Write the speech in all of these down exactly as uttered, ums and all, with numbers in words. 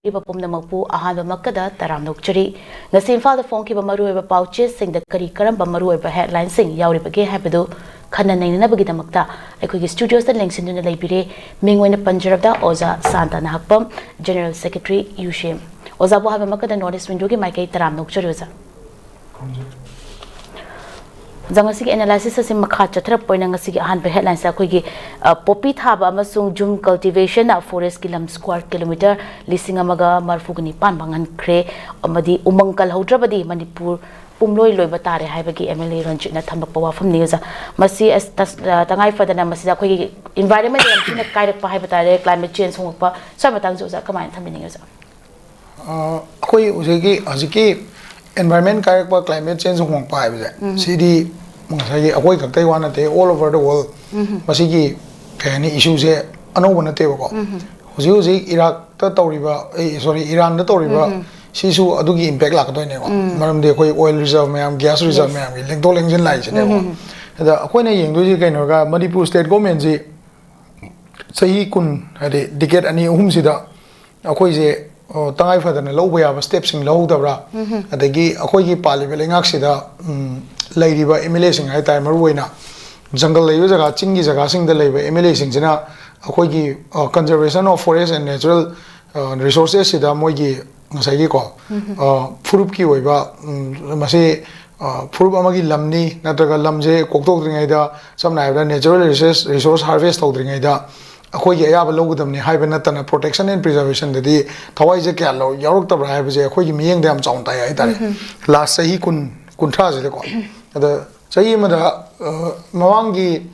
ꯏꯕ ꯄꯨꯝꯅꯃꯛꯄꯨ ꯑꯍꯥꯟꯕꯃꯛꯇꯗ ꯇꯔꯥꯝꯅ ꯑꯣꯛꯆꯔꯤ꯫ ꯉꯁꯤ ꯏꯝꯐꯥꯜꯗ ꯐꯣꯡꯈꯤꯕ ꯃꯔꯨꯑꯣꯏꯕ ꯄꯥꯎ ꯆꯦꯁꯤꯡꯗ ꯀꯔꯤ ꯀꯔꯝꯕ ꯃꯔꯨꯑꯣꯏꯕ headlineꯁꯤꯡ ꯌꯥꯎꯔꯤꯕꯒꯦ ꯍꯥꯏꯕꯗꯨ ꯈꯟꯅ ꯅꯩꯅꯅꯕꯒꯤꯗꯃꯛꯇ ꯑꯩꯈꯣꯏꯒꯤ studioꯁꯇ ꯂꯦꯡꯁꯤꯟꯗꯨꯅ ꯂꯩꯕꯤꯔꯦ꯫ ꯃꯤꯡ ꯑꯣꯏꯅ ꯄꯟꯖꯔꯕꯗ ꯑꯣꯖꯥ ꯁꯥꯟꯇ ꯅꯍꯛꯄꯝ, General Secretary, ꯌꯨꯁꯦꯝ꯫ ꯑꯣꯖꯥꯕꯨ ꯑꯍꯥꯟꯕꯃꯛꯇꯗ North East Windowꯒꯤ ꯃꯥꯏꯀꯩ ꯇꯔꯥꯝꯅ ꯑꯣꯛꯆꯔꯤ ꯑꯣꯖꯥ꯫ ꯑꯣꯖꯥ, ꯉꯁꯤꯒꯤ analysis ꯑꯁꯤ ꯃꯈꯥ ꯆꯠꯊꯔꯛꯄ ꯑꯣꯏꯅ ꯉꯁꯤꯒꯤ ꯑꯍꯥꯟꯕ headlineꯁꯦ ꯑꯩꯈꯣꯏꯒꯤ, ꯑ, poppy ꯊꯥꯕ ꯑꯃꯁꯨꯡ ꯖꯨꯝ cultivationꯅ forestꯀꯤ ꯂꯝ square kilometre ꯂꯤꯁꯤꯡ ꯑꯃꯒ ꯃꯔꯤꯐꯨꯒ ꯅꯤꯄꯥꯟ ꯃꯥꯡꯍꯟꯈ꯭ꯔꯦ ꯑꯃꯗꯤ ꯎꯃꯪ ꯀꯜꯍꯧꯗ꯭ꯔꯕꯗꯤ ꯃꯅꯤꯄꯨꯔ ꯄꯨꯝꯂꯣꯏ ꯂꯣꯏꯕ ꯇꯥꯔꯦ ꯍꯥꯏꯕꯒꯤ MLA ꯔꯟꯖꯤꯠꯅ ꯊꯝꯂꯛꯄ ꯋꯥꯐꯝꯅꯤ ꯑꯣꯖꯥ꯫ ꯃꯁꯤ ꯑꯁ ꯇꯁ-, ꯑ, ꯇꯉꯥꯏ ꯐꯗꯅ ꯃꯁꯤꯗ ꯑꯩꯈꯣꯏꯒꯤ environment ꯌꯥꯝ ꯊꯤꯅ ꯀꯥꯏꯔꯛꯄ ꯍꯥꯏꯕ ꯇꯥꯔꯦ, climate change ꯍꯣꯡꯂꯛꯄ, ꯁ꯭ꯋꯥꯏ ꯃꯇꯥꯡꯁꯦ ꯑꯣꯖꯥ ꯀꯃꯥꯏꯅ ꯊꯝꯕꯤꯅꯤꯡꯉꯤ ꯑꯣꯖꯥ? ꯑ, ꯑꯩꯈꯣꯏ ꯍꯧꯖꯤꯛꯀꯤ, ꯍꯧꯖꯤꯛꯀꯤ environment ꯀꯥꯏꯔꯛꯄ, climate change ꯍꯣꯡꯉꯛꯄ ꯍꯥꯏꯕꯁꯦ, ꯁꯤꯗꯤ ꯉꯁꯥꯏꯒꯤ ꯑꯩꯈꯣꯏ ꯈꯛꯇꯒꯤ ꯋꯥ ꯅꯠꯇꯦ, all over the world ꯃꯁꯤꯒꯤ, ꯀꯩ ꯍꯥꯏꯅꯤ, issueꯁꯦ ꯑꯅꯧꯕ ꯅꯠꯇꯦꯕꯀꯣ꯫ ꯍꯧꯖꯤꯛ ꯍꯧꯖꯤꯛ ꯏꯔꯥꯛꯇ ꯇꯧꯔꯤꯕ, ꯑꯩ, sorry, ꯏꯔꯥꯟꯗ ꯇꯧꯔꯤꯕ ꯁꯤꯁꯨ ꯑꯗꯨꯒꯤ impact ꯂꯥꯛꯀꯗꯣꯏꯅꯦꯀꯣ꯫ ꯃꯔꯝꯗꯤ ꯑꯩꯈꯣꯏ oil reserve ꯃꯌꯥꯝ, gas reserve ꯃꯌꯥꯝꯒꯤ ꯂꯦꯡꯊꯣꯛ ꯂꯦꯡꯁꯤꯟ ꯂꯥꯛꯏꯁꯤꯅꯦꯀꯣ꯫ ꯑꯗ ꯑꯩꯈꯣꯏꯅ ꯌꯦꯡꯗꯣꯏꯁꯤ ꯀꯩꯅꯣꯒ, ꯃꯅꯤꯄꯨꯔ state governmentꯁꯤ ꯆꯍꯤ ꯀꯨꯟ, ꯍꯥꯏꯗꯤ decade ꯑꯅꯤ ꯑꯍꯨꯝꯁꯤꯗ ꯑꯩꯈꯣꯏꯁꯦ, ꯑ, ꯇꯉꯥꯏ ꯐꯗꯅ ꯂꯧꯕ ꯌꯥꯕ stepꯁꯤꯡ ꯂꯧꯍꯧꯗꯕ꯭ꯔꯥ? ꯑꯗꯒꯤ ꯑꯩꯈꯣꯏꯒꯤ ꯄꯥꯜꯂꯤꯕ ꯂꯩꯉꯥꯛꯁꯤꯗ, ꯎꯝ, ꯂꯩꯔꯤꯕ MLAꯁꯤꯡ ꯍꯥꯏꯇꯥꯔꯦ, ꯃꯔꯨꯑꯣꯏꯅ ꯖꯪꯒꯜ ꯂꯩꯕ ꯖꯒꯥ, ꯆꯤꯡꯒꯤ ꯖꯒꯥꯁꯤꯡꯗ ꯂꯩꯕ MLAꯁꯤꯡꯁꯤꯅ ꯑꯩꯈꯣꯏꯒꯤ, ꯑ, conservation of forest and natural, ꯑ, resourcesꯁꯤꯗ ꯃꯣꯏꯒꯤ ꯉꯁꯥꯏꯒꯤꯀꯣ, ꯑ, ꯐꯨꯔꯨꯞꯀꯤ ꯑꯣꯏꯕ, ꯎꯝ, ꯃꯁꯤ, ꯑ, ꯐꯨꯔꯨꯞ ꯑꯃꯒꯤ ꯂꯝꯅꯤ, ꯅꯠꯇ꯭ꯔꯒ ꯂꯝꯁꯦ ꯀꯣꯛꯊꯣꯛꯇ꯭ꯔꯤꯉꯩꯗ, ꯁꯝꯅ ꯍꯥꯏꯔꯕꯗ natural resource, resource harvest ꯇꯧꯗ꯭ꯔꯤꯉꯩꯗ ꯑꯩꯈꯣꯏꯒꯤ ꯑꯌꯥꯕ ꯂꯧꯒꯗꯕꯅꯤ ꯍꯥꯏꯕ ꯅꯠꯇꯅ, protection and preservationꯗꯗꯤ ꯊꯋꯥꯏꯁꯦ ꯀꯌꯥ ꯂꯧ-, ꯌꯥꯎꯔꯛꯇꯕ꯭ꯔꯥ ꯍꯥꯏꯕꯁꯦ ꯑꯩꯈꯣꯏꯒꯤ ꯃꯤꯠꯌꯦꯡꯗ ꯌꯥꯝ ꯆꯥꯎꯅ ꯇꯥꯏ ꯍꯥꯏꯇꯥꯔꯦ꯫ Last ꯆꯍꯤ ꯀꯨꯟ, ꯀꯨꯟꯊ꯭ꯔꯥꯁꯤꯗꯀꯣ꯫ ꯑꯗ ꯆꯍꯤ ꯑꯃꯗ, ꯑ, ꯃꯃꯥꯡꯒꯤ,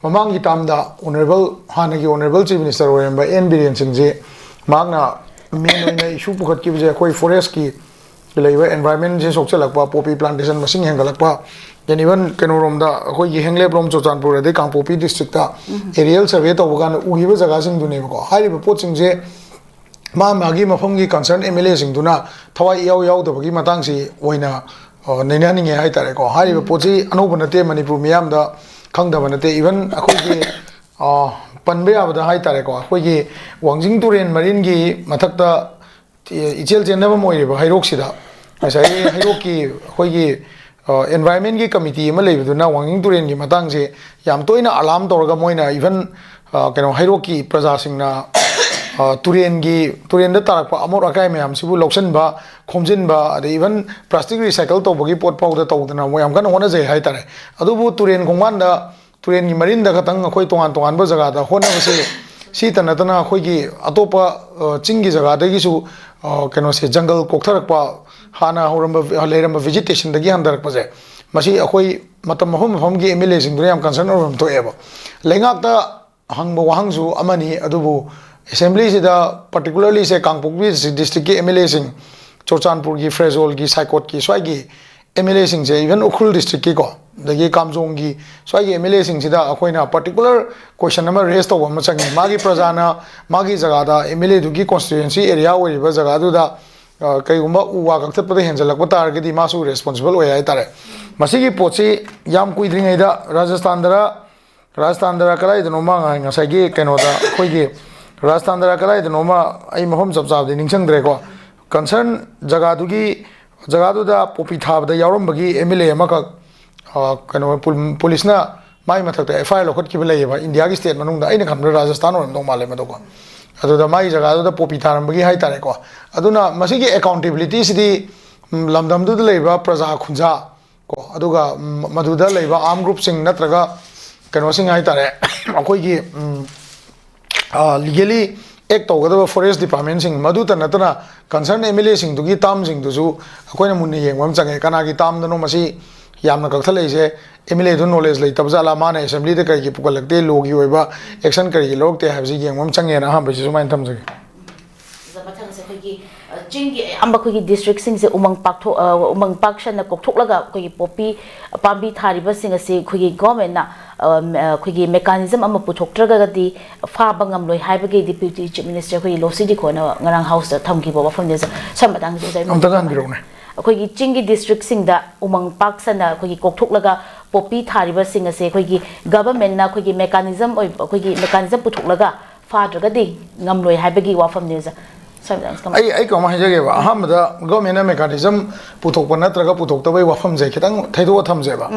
ꯃꯃꯥꯡꯒꯤ termꯗ honourable, ꯍꯥꯟꯅꯒꯤ honourable Chief Minister ꯑꯣꯏꯔꯝꯕ N ꯕꯤꯔꯦꯟ ꯁꯤꯡꯖꯤ, ꯃꯍꯥꯛꯅ main ꯑꯣꯏꯅ issue ꯄꯨꯈꯠꯈꯤꯕꯁꯦ ꯑꯩꯈꯣꯏ forestꯀꯤ ꯂꯩꯔꯤꯕ environmentꯁꯦ ꯁꯣꯛꯆꯜꯂꯛꯄ, poppy plantation ꯃꯁꯤꯡ ꯍꯦꯟꯒꯠꯂꯛꯄ, and even ꯀꯩꯅꯣꯔꯣꯝꯗ, ꯑꯩꯈꯣꯏꯒꯤ ꯍꯦꯡꯂꯦꯞꯂꯣꯝ, ꯆꯨꯔꯆꯥꯟꯄꯨꯔ ꯑꯗꯩ ꯀꯥꯡꯄꯣꯛꯄꯤ districtꯇ aerial survey ꯇꯧꯕ ꯀꯥꯟꯗ ꯎꯈꯤꯕ ꯖꯒꯥꯁꯤꯡꯗꯨꯅꯦꯕꯀꯣ꯫ ꯍꯥꯏꯔꯤꯕ ꯄꯣꯠꯁꯤꯡꯁꯦ ꯃꯥ ꯃꯥꯒꯤ ꯃꯐꯝꯒꯤ concern MLAꯁꯤꯡꯗꯨꯅ ꯊꯋꯥꯏ ꯏꯌꯥꯎ ꯌꯥꯎꯗꯕꯒꯤ ꯃꯇꯥꯡꯁꯤ ꯑꯣꯏꯅ, ꯑ, ꯅꯩꯅꯍꯟꯅꯤꯡꯉꯦ ꯍꯥꯏꯇꯥꯔꯦꯀꯣ꯫ ꯍꯥꯏꯔꯤꯕ ꯄꯣꯠꯁꯤ ꯑꯅꯧꯕ ꯅꯠꯇꯦ, ꯃꯅꯤꯄꯨꯔ ꯃꯤꯌꯥꯝꯗ ꯈꯪꯗꯕ ꯅꯠꯇꯦ꯫ Even ꯑꯩꯈꯣꯏꯒꯤ, ꯑ, ꯄꯟꯕ ꯌꯥꯕꯗ ꯍꯥꯏꯇꯥꯔꯦꯀꯣ, ꯑꯩꯈꯣꯏꯒꯤ ꯋꯥꯡꯖꯤꯡ ꯇꯨꯔꯦꯜ ꯃꯔꯤꯟꯒꯤ ꯃꯊꯛꯇ ꯏꯆꯦꯜ ꯆꯦꯟꯅꯐꯝ ꯑꯣꯏꯔꯤꯕ ꯍꯩꯔꯣꯛꯁꯤꯗ ꯉꯁꯥꯏꯒꯤ ꯍꯩꯔꯣꯛꯀꯤ ꯑꯩꯈꯣꯏꯒꯤ ꯑꯦꯟꯚꯥꯏꯔꯟꯃꯦꯟꯒꯤ ꯀꯃꯤꯇꯤ ꯑꯃ ꯂꯩꯕꯗꯨꯅ ꯋꯥꯡꯖꯤꯡ ꯇꯨꯔꯦꯟꯒꯤ ꯃꯇꯥꯡꯁꯦ ꯌꯥꯝ ꯇꯣꯏꯅ ꯑꯂꯥꯔꯝ ꯇꯧꯔꯒ ꯃꯣꯏꯅ ꯏꯚꯟ ꯀꯩꯅꯣ ꯍꯩꯔꯣꯛꯀꯤ ꯄ꯭ꯔꯖꯥꯁꯤꯡꯅ ꯇꯨꯔꯦꯟꯒꯤ ꯇꯨꯔꯦꯟꯗ ꯇꯥꯔꯛꯄ ꯑꯃꯣꯠ ꯑꯀꯥꯏ ꯃꯌꯥꯝꯁꯤꯕꯨ ꯂꯧꯁꯤꯟꯕ, ꯈꯣꯝꯖꯤꯟꯕ, ꯑꯗꯩ ꯏꯚꯟ ꯄ꯭ꯂꯥꯁꯇꯤꯛ ꯔꯤꯁꯥꯏꯀꯜ ꯇꯧꯕꯒꯤ ꯄꯣꯠ ꯐꯥꯎꯗ ꯇꯧꯗꯅ ꯃꯣꯏ ꯌꯥꯝ ꯀꯟꯅ ꯍꯣꯠꯅꯖꯩ ꯍꯥꯏꯇꯥꯔꯦ꯫ ꯑꯗꯨꯕꯨ ꯇꯨꯔꯦꯟ ꯈꯣꯡꯕꯥꯟꯗ ꯇꯨꯔꯦꯟꯒꯤ ꯃꯔꯤꯟꯗ ꯈꯛꯇꯪ ꯑꯩꯈꯣꯏ ꯇꯣꯉꯥꯟ ꯇꯣꯉꯥꯟꯕ ꯖꯒꯥꯗ ꯍꯣꯠꯅꯕꯁꯦ ꯁꯤꯇ ꯅꯠꯇꯅ ꯑꯩꯈꯣꯏꯒꯤ ꯑꯇꯣꯞꯄ ꯆꯤꯡꯒꯤ ꯖꯒꯥꯗꯒꯤꯁꯨ ꯀꯩꯅꯣꯁꯦ ꯖꯪꯒꯜ ꯀꯣꯛꯊꯔꯛꯄ, ꯍꯥꯟꯅ ꯍꯧꯔꯝꯕ ꯂꯩꯔꯝꯕ ꯚꯦꯖꯤꯇꯦꯁꯟꯗꯒꯤ ꯍꯟꯊꯔꯛꯄꯁꯦ, ꯃꯁꯤ ꯑꯩꯈꯣꯏ ꯃꯇꯝ ꯃꯐꯝ ꯃꯐꯝꯒꯤ ꯑꯦꯝ ꯑꯦꯜ ꯑꯦꯁꯤꯡꯗꯨꯅ ꯌꯥꯝ ꯀꯟꯁꯔꯟ ꯑꯣꯏꯕ ꯑꯃ ꯊꯣꯛꯑꯦꯕ꯫ ꯂꯩꯉꯥꯛꯇ ꯍꯪꯕ ꯋꯥꯍꯪꯁꯨ ꯑꯃꯅꯤ, ꯑꯗꯨꯕꯨ ꯑꯦꯁꯦꯝꯕ꯭ꯂꯤꯁꯤꯗ ꯄꯥꯔꯇꯤꯀꯨꯂꯔꯂꯤ ꯁꯦ ꯀꯥꯡꯄꯣꯛꯄꯤ ꯗꯤꯁꯇ꯭ꯔꯤꯛꯀꯤ ꯑꯦꯝ ꯑꯦꯜ ꯑꯦꯁꯤꯡ, ꯆꯨꯔꯆꯥꯟꯄꯨꯔꯒꯤ, ꯐ꯭ꯔꯦꯖꯣꯜꯒꯤ, ꯁꯥꯏꯀꯣꯠꯀꯤ ꯁ꯭ꯋꯥꯏꯒꯤ ꯑꯦꯝ ꯑꯦꯜ ꯑꯦꯁꯤꯡꯁꯦ, ꯏꯚꯟ ꯎꯈ꯭ꯔꯨꯜ ꯗꯤꯁꯇ꯭ꯔꯤꯛꯀꯤꯀꯣ, ꯑꯗꯒꯤ ꯀꯥꯝꯖꯣꯡꯒꯤ ꯁ꯭ꯋꯥꯏꯒꯤ ꯑꯦꯝ ꯑꯦꯜ ꯑꯦꯁꯤꯡꯁꯤꯗ ꯑꯩꯈꯣꯏꯅ ꯄꯥꯔꯇꯤꯀꯨꯂꯔ ꯀꯣꯏꯁꯟ ꯑꯃ ꯔꯦꯁ ꯇꯧꯕ ꯑꯃ ꯆꯪꯉꯤ꯫ ꯃꯥꯒꯤ ꯄ꯭ꯔꯖꯥꯅ ꯃꯥꯒꯤ ꯖꯒꯥꯗ, ꯑꯦꯝ ꯑꯦꯜ ꯑꯦꯗꯨꯒꯤ ꯀꯣꯟꯁꯇꯤꯇ꯭ꯋꯦꯟꯁꯤ ꯑꯦꯔꯤꯌꯥ ꯑꯣꯏꯔꯤꯕ ꯖꯒꯥꯗꯨꯗ ꯀꯩꯒꯨꯝꯕ ꯎ ꯋꯥ ꯀꯛꯊꯠꯄꯗ ꯍꯦꯟꯖꯜꯂꯛꯄ ꯇꯥꯔꯒꯗꯤ ꯃꯥꯁꯨ ꯔꯦꯁꯄꯣꯟꯁꯤꯕꯜ ꯑꯣꯏ ꯍꯥꯏꯇꯥꯔꯦ꯫ ꯃꯁꯤꯒꯤ ꯄꯣꯠꯁꯤ ꯌꯥꯝ ꯀꯨꯏꯗ꯭ꯔꯤꯉꯩꯗ ꯔꯥꯖꯁꯊꯥꯟꯗꯔ ꯔꯥꯖꯁꯊꯥꯟꯗꯔ ꯀꯗꯥꯏꯗꯅꯣꯃ ꯉꯥꯏ-, ꯉꯁꯥꯏꯒꯤ ꯀꯩꯅꯣꯗ ꯑꯩꯈꯣꯏꯒꯤ ꯔꯥꯖꯁꯊꯥꯟꯗꯔ ꯀꯗꯥꯏꯗꯅꯣꯃ, ꯑꯩ ꯃꯐꯝ ꯆꯞ ꯆꯥꯕꯗꯤ ꯅꯤꯡꯁꯤꯡꯗ꯭ꯔꯦꯀꯣ, ꯀꯟꯁꯔꯟ ꯖꯒꯥꯗꯨꯒꯤ, ꯖꯒꯥꯗꯨꯗ ꯄꯣꯄꯤ ꯊꯥꯕꯗ ꯌꯥꯎꯔꯝꯕꯒꯤ ꯑꯦꯝ ꯑꯦꯜ ꯑꯦ ꯑꯃꯈꯛ, ꯑ, ꯀꯩꯅꯣ, ꯄꯨ-, ꯄꯨꯂꯤꯁꯅ ꯃꯥꯏ ꯃꯊꯛꯇ ꯑꯦꯐ ꯑꯥꯏ ꯑꯥꯔ ꯂꯧꯈꯠꯈꯤꯕ ꯂꯩꯌꯦꯕ, ꯏꯟꯗꯤꯌꯥꯒꯤ ꯁ꯭ꯇꯦꯠ ꯃꯅꯨꯡꯗ꯫ ꯑꯩꯅ ꯈꯟꯕꯗ ꯔꯥꯖꯁꯊꯥꯟ ꯑꯣꯏꯔꯝꯗꯧ ꯃꯥꯜꯂꯦ ꯃꯗꯨꯀꯣ꯫ ꯑꯗꯨꯗ ꯃꯥꯒꯤ ꯖꯒꯥꯗꯨꯗ ꯄꯣꯄꯤ ꯊꯥꯔꯝꯕꯒꯤ ꯍꯥꯏꯇꯥꯔꯦꯀꯣ꯫ ꯑꯗꯨꯅ ꯃꯁꯤꯒꯤ ꯑꯦꯀꯥꯎꯟꯇꯦꯕꯤꯂꯤꯇꯤꯁꯤꯗꯤ, ꯎꯝ, ꯂꯝꯗꯝꯗꯨꯗ ꯂꯩꯕ ꯄ꯭ꯔꯖꯥ ꯈꯨꯟꯖꯥ ꯀꯣ, ꯑꯗꯨꯒ ꯃ-, ꯃꯗꯨꯗ ꯂꯩꯕ ꯑꯥꯔꯝ ꯒ꯭ꯔꯨꯞꯁꯤꯡ ꯅꯠꯇ꯭ꯔꯒ ꯀꯩꯅꯣꯁꯤꯡ ꯍꯥꯏꯇꯥꯔꯦ, ꯑꯩꯈꯣꯏꯒꯤ, ꯎꯝ, ꯑ, ꯂꯤꯒꯦꯂꯤ ꯑꯦꯛ ꯇꯧꯒꯗꯕ ꯐꯣꯔꯦꯁ ꯗꯤꯄꯥꯔꯠꯃꯦꯟꯁꯤꯡ, ꯃꯗꯨꯇ ꯅꯠꯇꯅ ꯀꯟꯁꯔꯟ ꯑꯦꯝ ꯑꯦꯜ ꯑꯦꯁꯤꯡꯗꯨꯒꯤ ꯇꯥꯝꯁꯤꯡꯗꯨꯁꯨ ꯑꯩꯈꯣꯏꯅ ꯃꯨꯟꯅ ꯌꯦꯡꯕ ꯑꯃ ꯆꯪꯉꯦ꯫ ꯀꯅꯥꯒꯤ ꯇꯥꯝꯗꯅꯣ, ꯃꯁꯤ ꯌꯥꯝꯅ ꯀꯛꯊꯠꯂꯛꯏꯁꯦ? ꯑꯦꯝ ꯑꯦꯜ ꯑꯦꯗꯨ ꯅꯣꯂꯦꯖ ꯂꯩꯇꯕ ꯖꯥꯠꯂꯥ? ꯃꯥꯅ ꯑꯦꯁꯦꯝꯕ꯭ꯂꯤꯗ ꯀꯔꯤꯒꯤ ꯄꯨꯈꯠꯂꯛꯇꯦ? ꯂꯣꯒꯤ ꯑꯣꯏꯕ ꯑꯦꯛꯁꯟ ꯀꯔꯤꯒꯤ ꯂꯧꯔꯛꯇꯦ ꯍꯥꯏꯕꯁꯤ ꯌꯦꯡꯕ ꯑꯃ ꯆꯪꯉꯦꯅ ꯑꯍꯥꯟꯕꯁꯤ ꯁꯨꯃꯥꯏꯅ ꯊꯝꯖꯒꯦ꯫ ꯑꯗꯨꯗ ꯃꯊꯪꯁꯦ ꯑꯩꯈꯣꯏꯒꯤ, ꯑ, ꯆꯤꯡꯒꯤ ꯑꯌꯥꯝꯕ ꯑꯩꯈꯣꯏꯒꯤ ꯗꯤꯁꯇ꯭ꯔꯤꯛꯁꯤꯡꯁꯦ ꯎꯃꯪ ꯄꯥꯛꯊꯣꯛ-, ꯑ, ꯎꯃꯪ ꯄꯥꯛ ꯁꯟꯅ ꯀꯣꯛꯊꯣꯛꯂꯒ ꯑꯩꯈꯣꯏꯒꯤ ꯄꯣꯄꯤ ꯄꯥꯝꯕꯤ ꯊꯥꯔꯤꯕꯁꯤꯡ ꯑꯁꯤ ꯑꯩꯈꯣꯏꯒꯤ ꯒꯣꯔꯃꯦꯟꯅ, ꯑ, ꯃ-, ꯑ, ꯑꯩꯈꯣꯏꯒꯤ ꯃꯦꯀꯥꯅꯤꯖꯝ ꯑꯃ ꯄꯨꯊꯣꯛꯇ꯭ꯔꯒꯗꯤ ꯐꯥꯕ ꯉꯝꯂꯣꯏ ꯍꯥꯏꯕꯒꯤ ꯗꯤꯄ꯭ꯌꯨꯇꯤ ꯆꯤꯐ ꯃꯤꯅꯤꯁꯇꯔ ꯑꯩꯈꯣꯏꯒꯤ ꯂꯣꯁꯤ ꯗꯤꯈꯣꯅ ꯉꯔꯥꯡ ꯍꯥꯎꯁꯇ ꯊꯝꯈꯤꯕ ꯋꯥꯐꯝꯅꯤ꯫ ꯁꯝ ꯃꯇꯥꯡꯁꯤꯗ ꯑꯣꯖꯥ ꯑꯩ ꯑꯝꯇꯒ ꯍꯟꯕꯤꯔꯛꯎꯅꯦ꯫ ꯑꯩꯈꯣꯏꯒꯤ ꯆꯤꯡꯒꯤ ꯗꯤꯁꯇ꯭ꯔꯤꯛꯁꯤꯡꯗ ꯎꯃꯪ ꯄꯥꯛ ꯁꯟꯅ ꯑꯩꯈꯣꯏꯒꯤ ꯀꯣꯛꯊꯣꯛꯂꯒ ꯄꯣꯄꯤ ꯊꯥꯔꯤꯕꯁꯤꯡ ꯑꯁꯦ ꯑꯩꯈꯣꯏꯒꯤ ꯒꯚꯔꯟꯃꯦꯟꯠꯅ ꯑꯩꯈꯣꯏꯒꯤ ꯃꯦꯀꯥꯅꯤꯖꯝ ꯑꯣꯏꯕ, ꯑꯩꯈꯣꯏꯒꯤ ꯃꯦꯀꯥꯅꯤꯖꯝ ꯄꯨꯊꯣꯛꯂꯒ ꯐꯥꯗ꯭ꯔꯒꯗꯤ ꯉꯝꯂꯣꯏ ꯍꯥꯏꯕꯒꯤ ꯋꯥꯐꯝꯅꯤ, ꯑꯣꯖꯥ꯫ ꯑꯩ ꯑꯩ ꯀꯃꯥꯏꯅ ꯍꯥꯏꯖꯒꯦꯕ? ꯑꯍꯥꯟꯕꯗ ꯒꯣꯔꯃꯦꯟꯅ ꯃꯦꯀꯥꯅꯤꯖꯝ ꯄꯨꯊꯣꯛꯄ ꯅꯠꯇ꯭ꯔꯒ ꯄꯨꯊꯣꯛꯇꯕꯒꯤ ꯋꯥꯐꯝꯁꯦ ꯈꯤꯇꯪ ꯊꯩꯗꯣꯛꯑ ꯊꯝꯖꯦꯕ꯫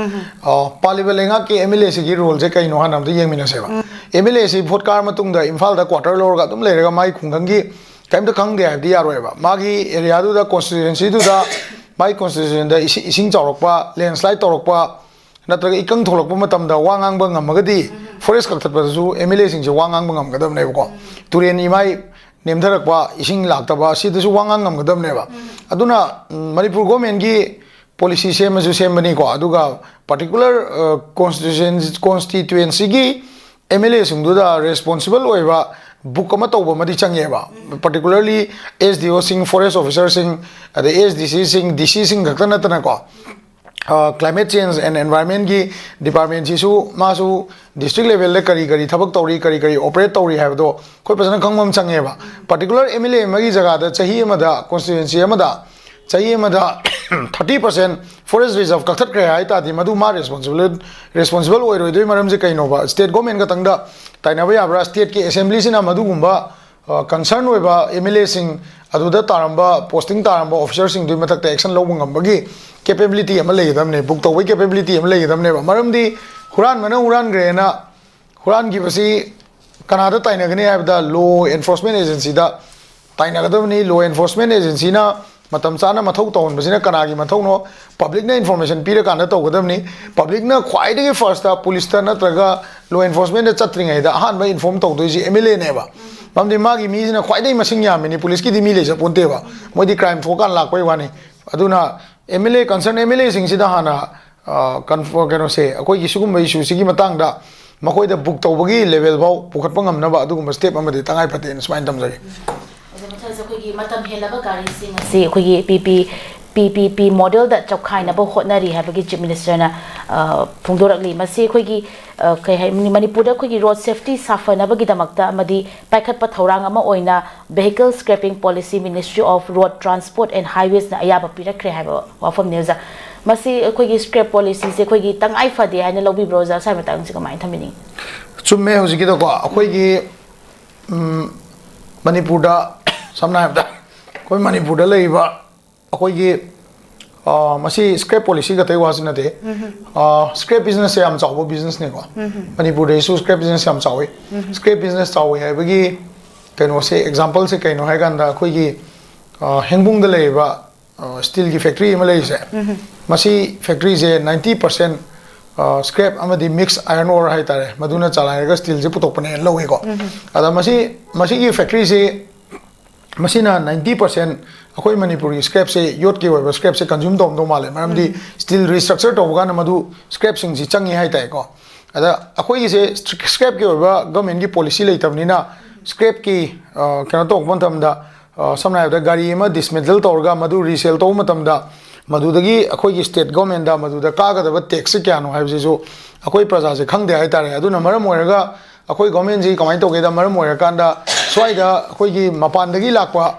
ꯑ, ꯄꯥꯜꯂꯤꯕ ꯂꯩꯉꯥꯛꯀꯤ ꯑꯦꯝ ꯑꯦꯜ ꯑꯦꯁꯤꯒꯤ ꯔꯣꯜꯁꯦ ꯀꯩꯅꯣ ꯍꯥꯟꯅ ꯑꯝꯇ ꯌꯦꯡꯃꯤꯟꯅꯁꯦꯕ꯫ ꯑꯦꯝ ꯑꯦꯜ ꯑꯦꯁꯤ ꯚꯣꯠ ꯀꯥꯔ ꯃꯇꯨꯡꯗ ꯏꯝꯐꯥꯜꯗ ꯀ꯭ꯋꯥꯇꯔ ꯂꯧꯔꯒ ꯑꯗꯨꯝ ꯂꯩꯔꯒ ꯃꯥꯒꯤ ꯈꯨꯡꯒꯪꯒꯤ ꯀꯔꯤꯝꯇ ꯈꯪꯗꯦ ꯍꯥꯏꯕꯗꯤ ꯌꯥꯔꯣꯏꯕ꯫ ꯃꯥꯒꯤ ꯑꯦꯔꯤꯌꯥꯗꯨꯗ, ꯀꯣꯟꯁꯇꯤꯇ꯭ꯌꯨꯑꯦꯟꯁꯤꯗꯨꯗ, ꯃꯥꯒꯤ ꯀꯣꯟꯁꯇꯤꯇ꯭ꯌꯨꯑꯦꯟꯁꯤꯗ ꯏꯁꯤꯡ, ꯏꯁꯤꯡ ꯆꯥꯎꯔꯛꯄ, ꯂꯦꯟꯁ꯭ꯂꯥꯏꯠ ꯇꯧꯔꯛꯄ, ꯅꯠꯇ꯭ꯔꯒ ꯏꯀꯪ ꯊꯣꯛꯂꯛꯄ ꯃꯇꯝꯗ ꯋꯥ ꯉꯥꯡꯕ ꯉꯝꯃꯒꯗꯤ, ꯐꯣꯔꯦꯁ ꯀꯛꯊꯠꯄꯗꯁꯨ ꯑꯦꯝ ꯑꯦꯜ ꯑꯦꯁꯤꯡꯁꯦ ꯋꯥ ꯉꯥꯡꯕ ꯉꯝꯒꯗꯕꯅꯦꯕꯀꯣ꯫ ꯇꯨꯔꯦꯟ ꯏꯃꯥꯏ ꯅꯦꯝꯊꯔꯛꯄ, ꯏꯁꯤꯡ ꯂꯥꯛꯇꯕ, ꯁꯤꯗꯁꯨ ꯋꯥ ꯉꯥꯡ ꯉꯝꯒꯗꯕꯅꯦꯕ꯫ ꯑꯗꯨꯅ, ꯎꯝ, ꯃꯅꯤꯄꯨꯔ ꯒꯣꯔꯃꯦꯟꯒꯤ ꯄꯣꯂꯤꯁꯤ ꯁꯦꯝꯃꯁꯨ ꯁꯦꯝꯕꯅꯤꯀꯣ, ꯑꯗꯨꯒ ꯄꯥꯔꯇꯤꯀꯨꯂꯔ, ꯑ, ꯀꯣꯟꯁꯇꯤꯇ꯭ꯌꯨꯁꯟ-, ꯀꯣꯟꯁꯇꯤꯇ꯭ꯌꯨꯑꯦꯟꯁꯤꯒꯤ ꯑꯦꯝ ꯑꯦꯜ ꯑꯦꯁꯤꯡꯗꯨꯗ ꯔꯦꯁꯄꯣꯟꯁꯤꯕꯜ ꯑꯣꯏꯕ ꯕꯨꯛ ꯑꯃ ꯇꯧꯕ ꯑꯃꯗꯤ ꯆꯪꯉꯦꯕ꯫ ꯄꯥꯔꯇꯤꯀꯨꯂꯔꯂꯤ ꯑꯦꯁ ꯗꯤ ꯑꯣꯁꯤꯡ, ꯐꯣꯔꯦꯁ ꯑꯣꯐꯤꯁꯥꯔꯁꯤꯡ, ꯑꯗꯩ ꯑꯦꯁ ꯗꯤ ꯁꯤꯁꯤꯡ, ꯗꯤ ꯁꯤꯁꯤꯡ ꯈꯛꯇ ꯅꯠꯇꯅꯀꯣ, ꯑ, climate change and environment ꯀꯤ ꯗꯤꯄꯥꯔꯠꯃꯦꯟꯁꯤꯁꯨ ꯃꯥꯁꯨ ꯗꯤꯁꯇ꯭ꯔꯤꯛ ꯂꯦꯚꯦꯜꯗ ꯀꯔꯤ ꯀꯔꯤ ꯊꯕꯛ ꯇꯧꯔꯤ, ꯀꯔꯤ ꯀꯔꯤ ꯑꯣꯄꯔꯦꯠ ꯇꯧꯔꯤ ꯍꯥꯏꯕꯗꯣ ꯑꯩꯈꯣꯏ ꯐꯖꯅ ꯈꯪꯕ ꯑꯃ ꯆꯪꯉꯦꯕ꯫ ꯄꯥꯔꯇꯤꯀꯨꯂꯔ ꯑꯦꯝ ꯑꯦꯜ ꯑꯦ ꯑꯃꯒꯤ ꯖꯒꯥꯗ ꯆꯍꯤ ꯑꯃꯗ, ꯀꯣꯟꯁꯇꯤꯇ꯭ꯌꯨꯑꯦꯟꯁꯤ ꯑꯃꯗ ꯆꯍꯤ ꯑꯃꯗ ꯊꯥꯔꯇꯤ ꯄꯥꯔꯁꯦꯟ ꯐꯣꯔꯦꯁ ꯔꯤꯖꯥꯔꯚ ꯀꯛꯊꯠꯈ꯭ꯔꯦ ꯍꯥꯏ ꯇꯥꯔꯗꯤ, ꯃꯗꯨ ꯃꯥ ꯔꯦꯁꯄꯣꯟꯁꯤꯕꯜ, ꯔꯦꯁꯄꯣꯟꯁꯤꯕꯜ ꯑꯣꯏꯔꯣꯏꯗꯣꯏ ꯃꯔꯝꯁꯦ ꯀꯩꯅꯣꯕ? ꯁ꯭ꯇꯦꯠ ꯒꯣꯔꯃꯦꯟ ꯈꯛꯇꯪꯗ ꯇꯥꯏꯅꯕ ꯌꯥꯕ꯭ꯔꯥ? ꯁ꯭ꯇꯦꯠꯀꯤ ꯑꯦꯁꯦꯝꯕ꯭ꯂꯤꯁꯤꯅ ꯃꯗꯨꯒꯨꯝꯕ, ꯑ, ꯀꯟꯁꯔꯟ ꯑꯣꯏꯕ ꯑꯦꯝ ꯑꯦꯜ ꯑꯦꯁꯤꯡ, ꯑꯗꯨꯗ ꯇꯥꯔꯝꯕ, ꯄꯣꯁꯇꯤꯡ ꯇꯥꯔꯝꯕ ꯑꯣꯐꯤꯁꯥꯔꯁꯤꯡꯗꯨꯒꯤ ꯃꯊꯛꯇ ꯑꯦꯛꯁꯟ ꯂꯧꯕ ꯉꯝꯕꯒꯤ ꯀꯦꯄꯦꯕꯤꯂꯤꯇꯤ ꯑꯃ ꯂꯩꯒꯗꯕꯅꯦ, ꯕꯨꯛ ꯇꯧꯕꯒꯤ ꯀꯦꯄꯦꯕꯤꯂꯤꯇꯤ ꯑꯃ ꯂꯩꯒꯗꯕꯅꯦꯕ꯫ ꯃꯔꯝꯗꯤ ꯍꯨꯔꯥꯟꯕꯅ ꯍꯨꯔꯥꯟꯈ꯭ꯔꯦꯅ ꯍꯨꯔꯥꯟꯈꯤꯕꯁꯤ ꯀꯅꯥꯗ ꯇꯥꯏꯅꯒꯅꯤ ꯍꯥꯏꯕꯗ, ꯂꯣ ꯑꯦꯟꯐꯣꯔꯁꯃꯦꯟ ꯑꯦꯖꯦꯟꯁꯤꯗ ꯇꯥꯏꯅꯒꯗꯕꯅꯤ꯫ ꯂꯣ ꯑꯦꯟꯐꯣꯔꯁꯃꯦꯟ ꯑꯦꯖꯦꯟꯁꯤꯅ ꯃꯇꯝ ꯆꯥꯅ ꯃꯊꯧ ꯇꯧꯍꯟꯕꯁꯤꯅ ꯀꯅꯥꯒꯤ ꯃꯊꯧꯅꯣ? ꯄꯕ꯭ꯂꯤꯛꯅ ꯏꯟꯐꯣꯔꯃꯦꯁꯟ ꯄꯤꯔꯀꯥꯟꯗ ꯇꯧꯒꯗꯕꯅꯤ꯫ ꯄꯕ꯭ꯂꯤꯛꯅ ꯈ꯭ꯋꯥꯏꯗꯒꯤ ꯐꯥꯔꯁꯇ ꯄꯨꯂꯤꯁꯇ ꯅꯠꯇ꯭ꯔꯒ ꯂꯣ ꯑꯦꯟꯐꯣꯔꯁꯃꯦꯟꯗ ꯆꯠꯇ꯭ꯔꯤꯉꯩꯗ ꯑꯍꯥꯟꯕ ꯏꯟꯐꯣꯔꯝ ꯇꯧꯗꯣꯏꯁꯤ ꯑꯦꯝ ꯑꯦꯜ ꯑꯦꯅꯦꯕ꯫ ꯃꯔꯝꯗꯤ ꯃꯥꯒꯤ ꯃꯤꯁꯤꯅ ꯈ꯭ꯋꯥꯏꯗꯒꯤ ꯃꯁꯤꯡ ꯌꯥꯝꯃꯤꯅꯤ, ꯄꯨꯂꯤꯁꯀꯤꯗꯤ ꯃꯤ ꯂꯩꯖ ꯄꯣꯟꯇꯦꯕ, ꯃꯣꯏꯗꯤ ꯀ꯭ꯔꯥꯏꯝ ꯊꯣꯛꯑꯀꯥꯟꯗ ꯂꯥꯛꯄꯩ ꯋꯥꯅꯤ꯫ ꯑꯗꯨꯅ M L A, concern M L ꯑꯦꯁꯤꯡꯁꯤꯗ ꯍꯥꯟꯅ, ꯑ, ꯀꯟꯐ-, ꯀꯩꯅꯣꯁꯦ, ꯑꯩꯈꯣꯏꯒꯤ ꯁꯤꯒꯨꯝꯕ ꯏꯁꯨꯁꯤꯒꯤ ꯃꯇꯥꯡꯗ ꯃꯈꯣꯏꯗ ꯕꯨꯛ ꯇꯧꯕꯒꯤ ꯂꯦꯚꯦꯜ ꯐꯥꯎ ꯄꯨꯈꯠꯄ ꯉꯝꯅꯕ ꯑꯗꯨꯒꯨꯝꯕ ꯁ꯭ꯇꯦꯞ ꯑꯃꯗꯤ ꯇꯉꯥꯏ ꯐꯗꯦꯅ ꯁꯨꯃꯥꯏꯅ ꯊꯝꯖꯒꯦ꯫ ꯑꯗꯣ ꯃꯊꯪꯁꯦ ꯑꯩꯈꯣꯏꯒꯤ ꯃꯇꯝ ꯍꯦꯜꯂꯕ ꯒꯥꯔꯤꯁꯤꯡ ꯑꯁꯤ ꯑꯩꯈꯣꯏꯒꯤ ꯄꯤ ꯄꯤ, ꯄꯤ ꯄꯤ ꯄꯤ ꯃꯣꯗꯦꯜꯗ ꯆꯞꯈꯥꯏꯅꯕ ꯍꯣꯠꯅꯔꯤ ꯍꯥꯏꯕꯒꯤ ꯆꯤꯐ ꯃꯤꯅꯤꯁꯇꯔꯅ, ꯑ, ꯐꯣꯡꯗꯣꯔꯛꯂꯤ꯫ ꯃꯁꯤ ꯑꯩꯈꯣꯏꯒꯤ, ꯑ, ꯀꯩ ꯍꯥꯏ, ꯃꯅꯤꯄꯨꯔꯗ ꯑꯩꯈꯣꯏꯒꯤ ꯔꯣꯗ ꯁꯦꯐꯇꯤ ꯁꯥꯐꯅꯕꯒꯤꯗꯃꯛꯇ ꯑꯃꯗꯤ ꯄꯥꯏꯈꯠꯄ ꯊꯧꯔꯥꯡ ꯑꯃ ꯑꯣꯏꯅ vehicle scrapping policy Ministry of Road Transport and Highways ꯅ ꯑꯌꯥꯕ ꯄꯤꯔꯛꯈ꯭ꯔꯦ ꯍꯥꯏꯕ ꯋꯥꯐꯝꯅꯤ, ꯑꯣꯖꯥ꯫ ꯃꯁꯤ ꯑꯩꯈꯣꯏꯒꯤ ꯁ꯭ꯀ꯭ꯔꯦꯞ ꯄꯣꯂꯤꯁꯤꯁꯦ ꯑꯩꯈꯣꯏꯒꯤ ꯇꯉꯥꯏ ꯐꯗꯦ ꯍꯥꯏꯅ ꯂꯧꯕꯤꯕ꯭ꯔꯣ, ꯑꯣꯖꯥ? ꯁ꯭ꯋꯥꯏ ꯃꯇꯥꯡꯁꯤ ꯀꯃꯥꯏꯅ ꯊꯝꯕꯤꯅꯤꯡꯉꯤ? ꯆꯨꯝꯃꯦ꯫ ꯍꯧꯖꯤꯛꯀꯤꯗꯀꯣ, ꯑꯩꯈꯣꯏꯒꯤ, ꯎꯝ, ꯃꯅꯤꯄꯨꯔꯗ ꯁꯝꯅ ꯍꯥꯏꯔꯕꯗ ꯑꯩꯈꯣꯏ ꯃꯅꯤꯄꯨꯔꯗ ꯂꯩꯔꯤꯕ ꯑꯩꯈꯣꯏꯒꯤ, ꯑ, ꯃꯁꯤ ꯁ꯭ꯀ꯭ꯔꯦꯞ ꯄꯣꯂꯤꯁꯤ ꯈꯛꯇꯒꯤ ꯋꯥꯁꯨ ꯅꯠꯇꯦ꯫ ꯁ꯭ꯀ꯭ꯔꯦꯞ ꯕꯤꯖꯤꯅꯦꯁꯁꯦ ꯌꯥꯝ ꯆꯥꯎꯕ ꯕꯤꯖꯤꯅꯦꯁꯅꯦꯀꯣ꯫ ꯃꯅꯤꯄꯨꯔꯗꯩꯁꯨ ꯁ꯭ꯀ꯭ꯔꯦꯞ ꯕꯤꯖꯤꯅꯦꯁ ꯌꯥꯝ ꯆꯥꯎꯋꯤ꯫ ꯁ꯭ꯀ꯭ꯔꯦꯞ ꯕꯤꯖꯤꯅꯦꯁ ꯆꯥꯎꯋꯤ ꯍꯥꯏꯕꯒꯤ ꯀꯩꯅꯣꯁꯦ, ꯑꯦꯛꯖꯥꯝꯄꯜꯁꯦ ꯀꯩꯅꯣ ꯍꯥꯏꯀꯥꯟꯗ, ꯑꯩꯈꯣꯏꯒꯤ, ꯑ, ꯍꯦꯡꯕꯨꯡꯗ ꯂꯩꯔꯤꯕ, ꯑ, ꯁ꯭ꯇꯤꯜꯒꯤ ꯐꯦꯛꯇ꯭ꯔꯤ ꯑꯃ ꯂꯩꯔꯤꯁꯦ, ꯃꯁꯤ ꯐꯦꯛꯇ꯭ꯔꯤꯁꯦ ninety percent, ꯑ, ꯁ꯭ꯀ꯭ꯔꯦꯞ ꯑꯃꯗꯤ ꯃꯤꯛꯁ ꯑꯥꯏꯔꯟ ꯑꯣꯔ ꯍꯥꯏꯇꯥꯔꯦ, ꯃꯗꯨꯅ ꯆꯂꯥꯏꯔꯒ ꯁ꯭ꯇꯤꯜꯁꯦ ꯄꯨꯊꯣꯛꯄꯅꯦꯅ ꯂꯧꯏꯀꯣ꯫ ꯑꯗ ꯃꯁꯤ, ꯃꯁꯤꯒꯤ ꯐꯦꯛꯇ꯭ꯔꯤꯁꯤ, ꯃꯁꯤꯅ ninety percent ꯑꯩꯈꯣꯏ ꯃꯅꯤꯄꯨꯔꯒꯤ ꯁ꯭ꯀ꯭ꯔꯦꯞꯁꯦ, ꯌꯣꯠꯀꯤ ꯑꯣꯏꯕ ꯁ꯭ꯀ꯭ꯔꯦꯞꯁꯦ ꯀꯟꯖ꯭ꯌꯨꯝ ꯇꯧꯔꯝꯗꯧ ꯃꯥꯜꯂꯦ, ꯃꯔꯝꯗꯤ ꯁ꯭ꯇꯤꯜ ꯔꯤꯁꯇ꯭ꯔꯛꯆꯔ ꯇꯧꯕ ꯀꯥꯟꯗ ꯃꯗꯨ ꯁ꯭ꯀ꯭ꯔꯦꯞꯁꯤꯡꯁꯤ ꯆꯪꯉꯤ ꯍꯥꯏꯇꯥꯔꯦꯀꯣ꯫ ꯑꯗ ꯑꯩꯈꯣꯏꯒꯤꯁꯦ ꯁ꯭ꯀ꯭ꯔꯦꯞꯀꯤ ꯑꯣꯏꯕ ꯒꯃꯦꯟꯒꯤ ꯄꯣꯂꯤꯁꯤ ꯂꯩꯇꯕꯅꯤꯅ, ꯁ꯭ꯀ꯭ꯔꯦꯞꯀꯤ, ꯑ, ꯀꯩꯅꯣ ꯇꯧꯕ ꯃꯇꯝꯗ, ꯑ, ꯁꯝꯅ ꯍꯥꯏꯔꯕꯗ ꯒꯥꯔꯤ ꯑꯃ ꯗꯤꯁꯃꯦꯟꯇꯜ ꯇꯧꯔꯒ ꯃꯗꯨ ꯔꯤꯁꯦꯜ ꯇꯧꯕ ꯃꯇꯝꯗ, ꯃꯗꯨꯗꯒꯤ ꯑꯩꯈꯣꯏꯒꯤ ꯁ꯭ꯇꯦꯠ ꯒꯣꯔꯃꯦꯟꯗ ꯃꯗꯨꯗ ꯀꯥꯒꯗꯕ ꯇꯦꯛꯁꯁꯦ ꯀꯌꯥꯅꯣ ꯍꯥꯏꯕꯁꯤꯁꯨ ꯑꯩꯈꯣꯏ ꯄ꯭ꯔꯖꯥꯁꯦ ꯈꯪꯗꯦ ꯍꯥꯏꯇꯥꯔꯦ꯫ ꯑꯗꯨꯅ ꯃꯔꯝ ꯑꯣꯏꯔꯒ ꯑꯩꯈꯣꯏ ꯒꯣꯔꯃꯦꯟꯁꯤ ꯀꯃꯥꯏꯅ ꯇꯧꯒꯦꯗ, ꯃꯔꯝ ꯑꯣꯏꯔꯀꯥꯟꯗ ꯁ꯭ꯋꯥꯏꯗ ꯑꯩꯈꯣꯏꯒꯤ ꯃꯄꯥꯟꯗꯒꯤ ꯂꯥꯛꯄ,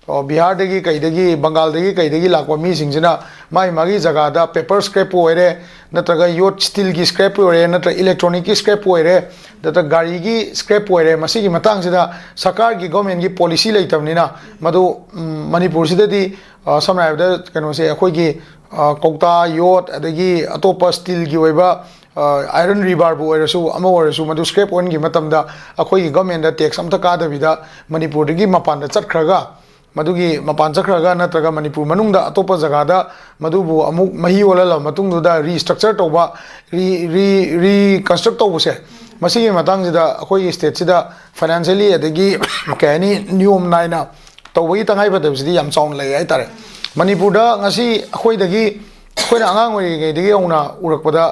ꯑꯣ, ꯕꯤꯍꯥꯔꯗꯒꯤ ꯀꯩꯗꯒꯤ, ꯕꯪꯒꯥꯜꯗꯒꯤ ꯀꯩꯗꯒꯤ ꯂꯥꯛꯄ ꯃꯤꯁꯤꯡꯁꯤꯅ ꯃꯥꯒꯤ ꯃꯥꯒꯤ ꯖꯒꯥꯗ ꯄꯦꯄꯔ ꯁ꯭ꯀ꯭ꯔꯦꯞꯄꯨ ꯑꯣꯏꯔꯦ, ꯅꯠꯇ꯭ꯔꯒ ꯌꯣꯠ ꯁ꯭ꯇꯤꯜꯒꯤ ꯁ꯭ꯀ꯭ꯔꯦꯞꯄꯨ ꯑꯣꯏꯔꯦ, ꯅꯠꯇ꯭ꯔꯒ ꯏꯂꯦꯛꯇ꯭ꯔꯣꯅꯤꯛꯀꯤ ꯁ꯭ꯀ꯭ꯔꯦꯞꯄꯨ ꯑꯣꯏꯔꯦ, ꯅꯠꯇ꯭ꯔꯒ ꯒꯥꯔꯤꯒꯤ ꯁ꯭ꯀ꯭ꯔꯦꯞꯄꯨ ꯑꯣꯏꯔꯦ, ꯃꯁꯤꯒꯤ ꯃꯇꯥꯡꯁꯤꯗ ꯁꯔꯀꯥꯔꯒꯤ ꯒꯣꯔꯃꯦꯟꯒꯤ ꯄꯣꯂꯤꯁꯤ ꯂꯩꯇꯕꯅꯤꯅ ꯃꯗꯨ, ꯎꯝ, ꯃꯅꯤꯄꯨꯔꯁꯤꯗꯗꯤ, ꯑ, ꯁꯝꯅ ꯍꯥꯏꯔꯕꯗ ꯀꯩꯅꯣꯁꯦ, ꯑꯩꯈꯣꯏꯒꯤ, ꯑ, ꯀꯧꯇꯥ, ꯌꯣꯠ, ꯑꯗꯒꯤ ꯑꯇꯣꯞꯄ ꯁ꯭ꯇꯤꯜꯒꯤ ꯑꯣꯏꯕ, ꯑ, ꯑꯥꯏꯔꯟ ꯔꯤꯕꯥꯔꯕꯨ ꯑꯣꯏꯔꯁꯨ, ꯑꯃ ꯑꯣꯏꯔꯁꯨ, ꯃꯗꯨ ꯁ꯭ꯀ꯭ꯔꯦꯞ ꯑꯣꯟꯈꯤꯕ ꯃꯇꯝꯗ ꯑꯩꯈꯣꯏꯒꯤ ꯒꯣꯔꯃꯦꯟꯗ ꯇꯦꯛꯁ ꯑꯝꯇ ꯀꯥꯗꯕꯤꯗ ꯃꯅꯤꯄꯨꯔꯗꯒꯤ ꯃꯄꯥꯟꯗ ꯆꯠꯈ꯭ꯔꯒ, ꯃꯗꯨꯒꯤ ꯃꯄꯥꯟ ꯆꯠꯈ꯭ꯔꯒ ꯅꯠꯇ꯭ꯔꯒ ꯃꯅꯤꯄꯨꯔ ꯃꯅꯨꯡꯗ ꯑꯇꯣꯞꯄ ꯖꯒꯥꯗ ꯃꯗꯨꯕꯨ ꯑꯃꯨꯛ ꯃꯍꯤ ꯑꯣꯜꯍꯜꯂꯕ ꯃꯇꯨꯡꯗꯨꯗ ꯔꯤꯁꯇ꯭ꯔꯛꯆꯔ ꯇꯧꯕ, ꯔꯤ-, ꯔꯤ-, ꯔꯤꯀꯟꯁꯇ꯭ꯔꯛ ꯇꯧꯕꯁꯦ, ꯃꯁꯤꯒꯤ ꯃꯇꯥꯡꯁꯤꯗ ꯑꯩꯈꯣꯏꯒꯤ ꯁ꯭ꯇꯦꯠꯁꯤꯗ ꯐꯥꯏꯅꯥꯟꯁꯤꯌꯦꯜꯂꯤ ꯑꯗꯒꯤ ꯀꯩ ꯍꯥꯏꯅꯤ, ꯅꯤꯌꯣꯝ ꯅꯥꯏꯅ ꯇꯧꯕꯒꯤ ꯇꯉꯥꯏꯐꯗꯕꯁꯤꯗꯤ ꯌꯥꯝ ꯆꯥꯎꯅ ꯂꯩ ꯍꯥꯏꯇꯥꯔꯦ꯫ ꯃꯅꯤꯄꯨꯔꯗ ꯉꯁꯤ ꯑꯩꯈꯣꯏꯗꯒꯤ, ꯑꯩꯈꯣꯏꯅ ꯑꯉꯥꯡ ꯑꯣꯏꯔꯤꯉꯩꯗꯒꯤ ꯍꯧꯅ ꯎꯔꯛꯄꯗ,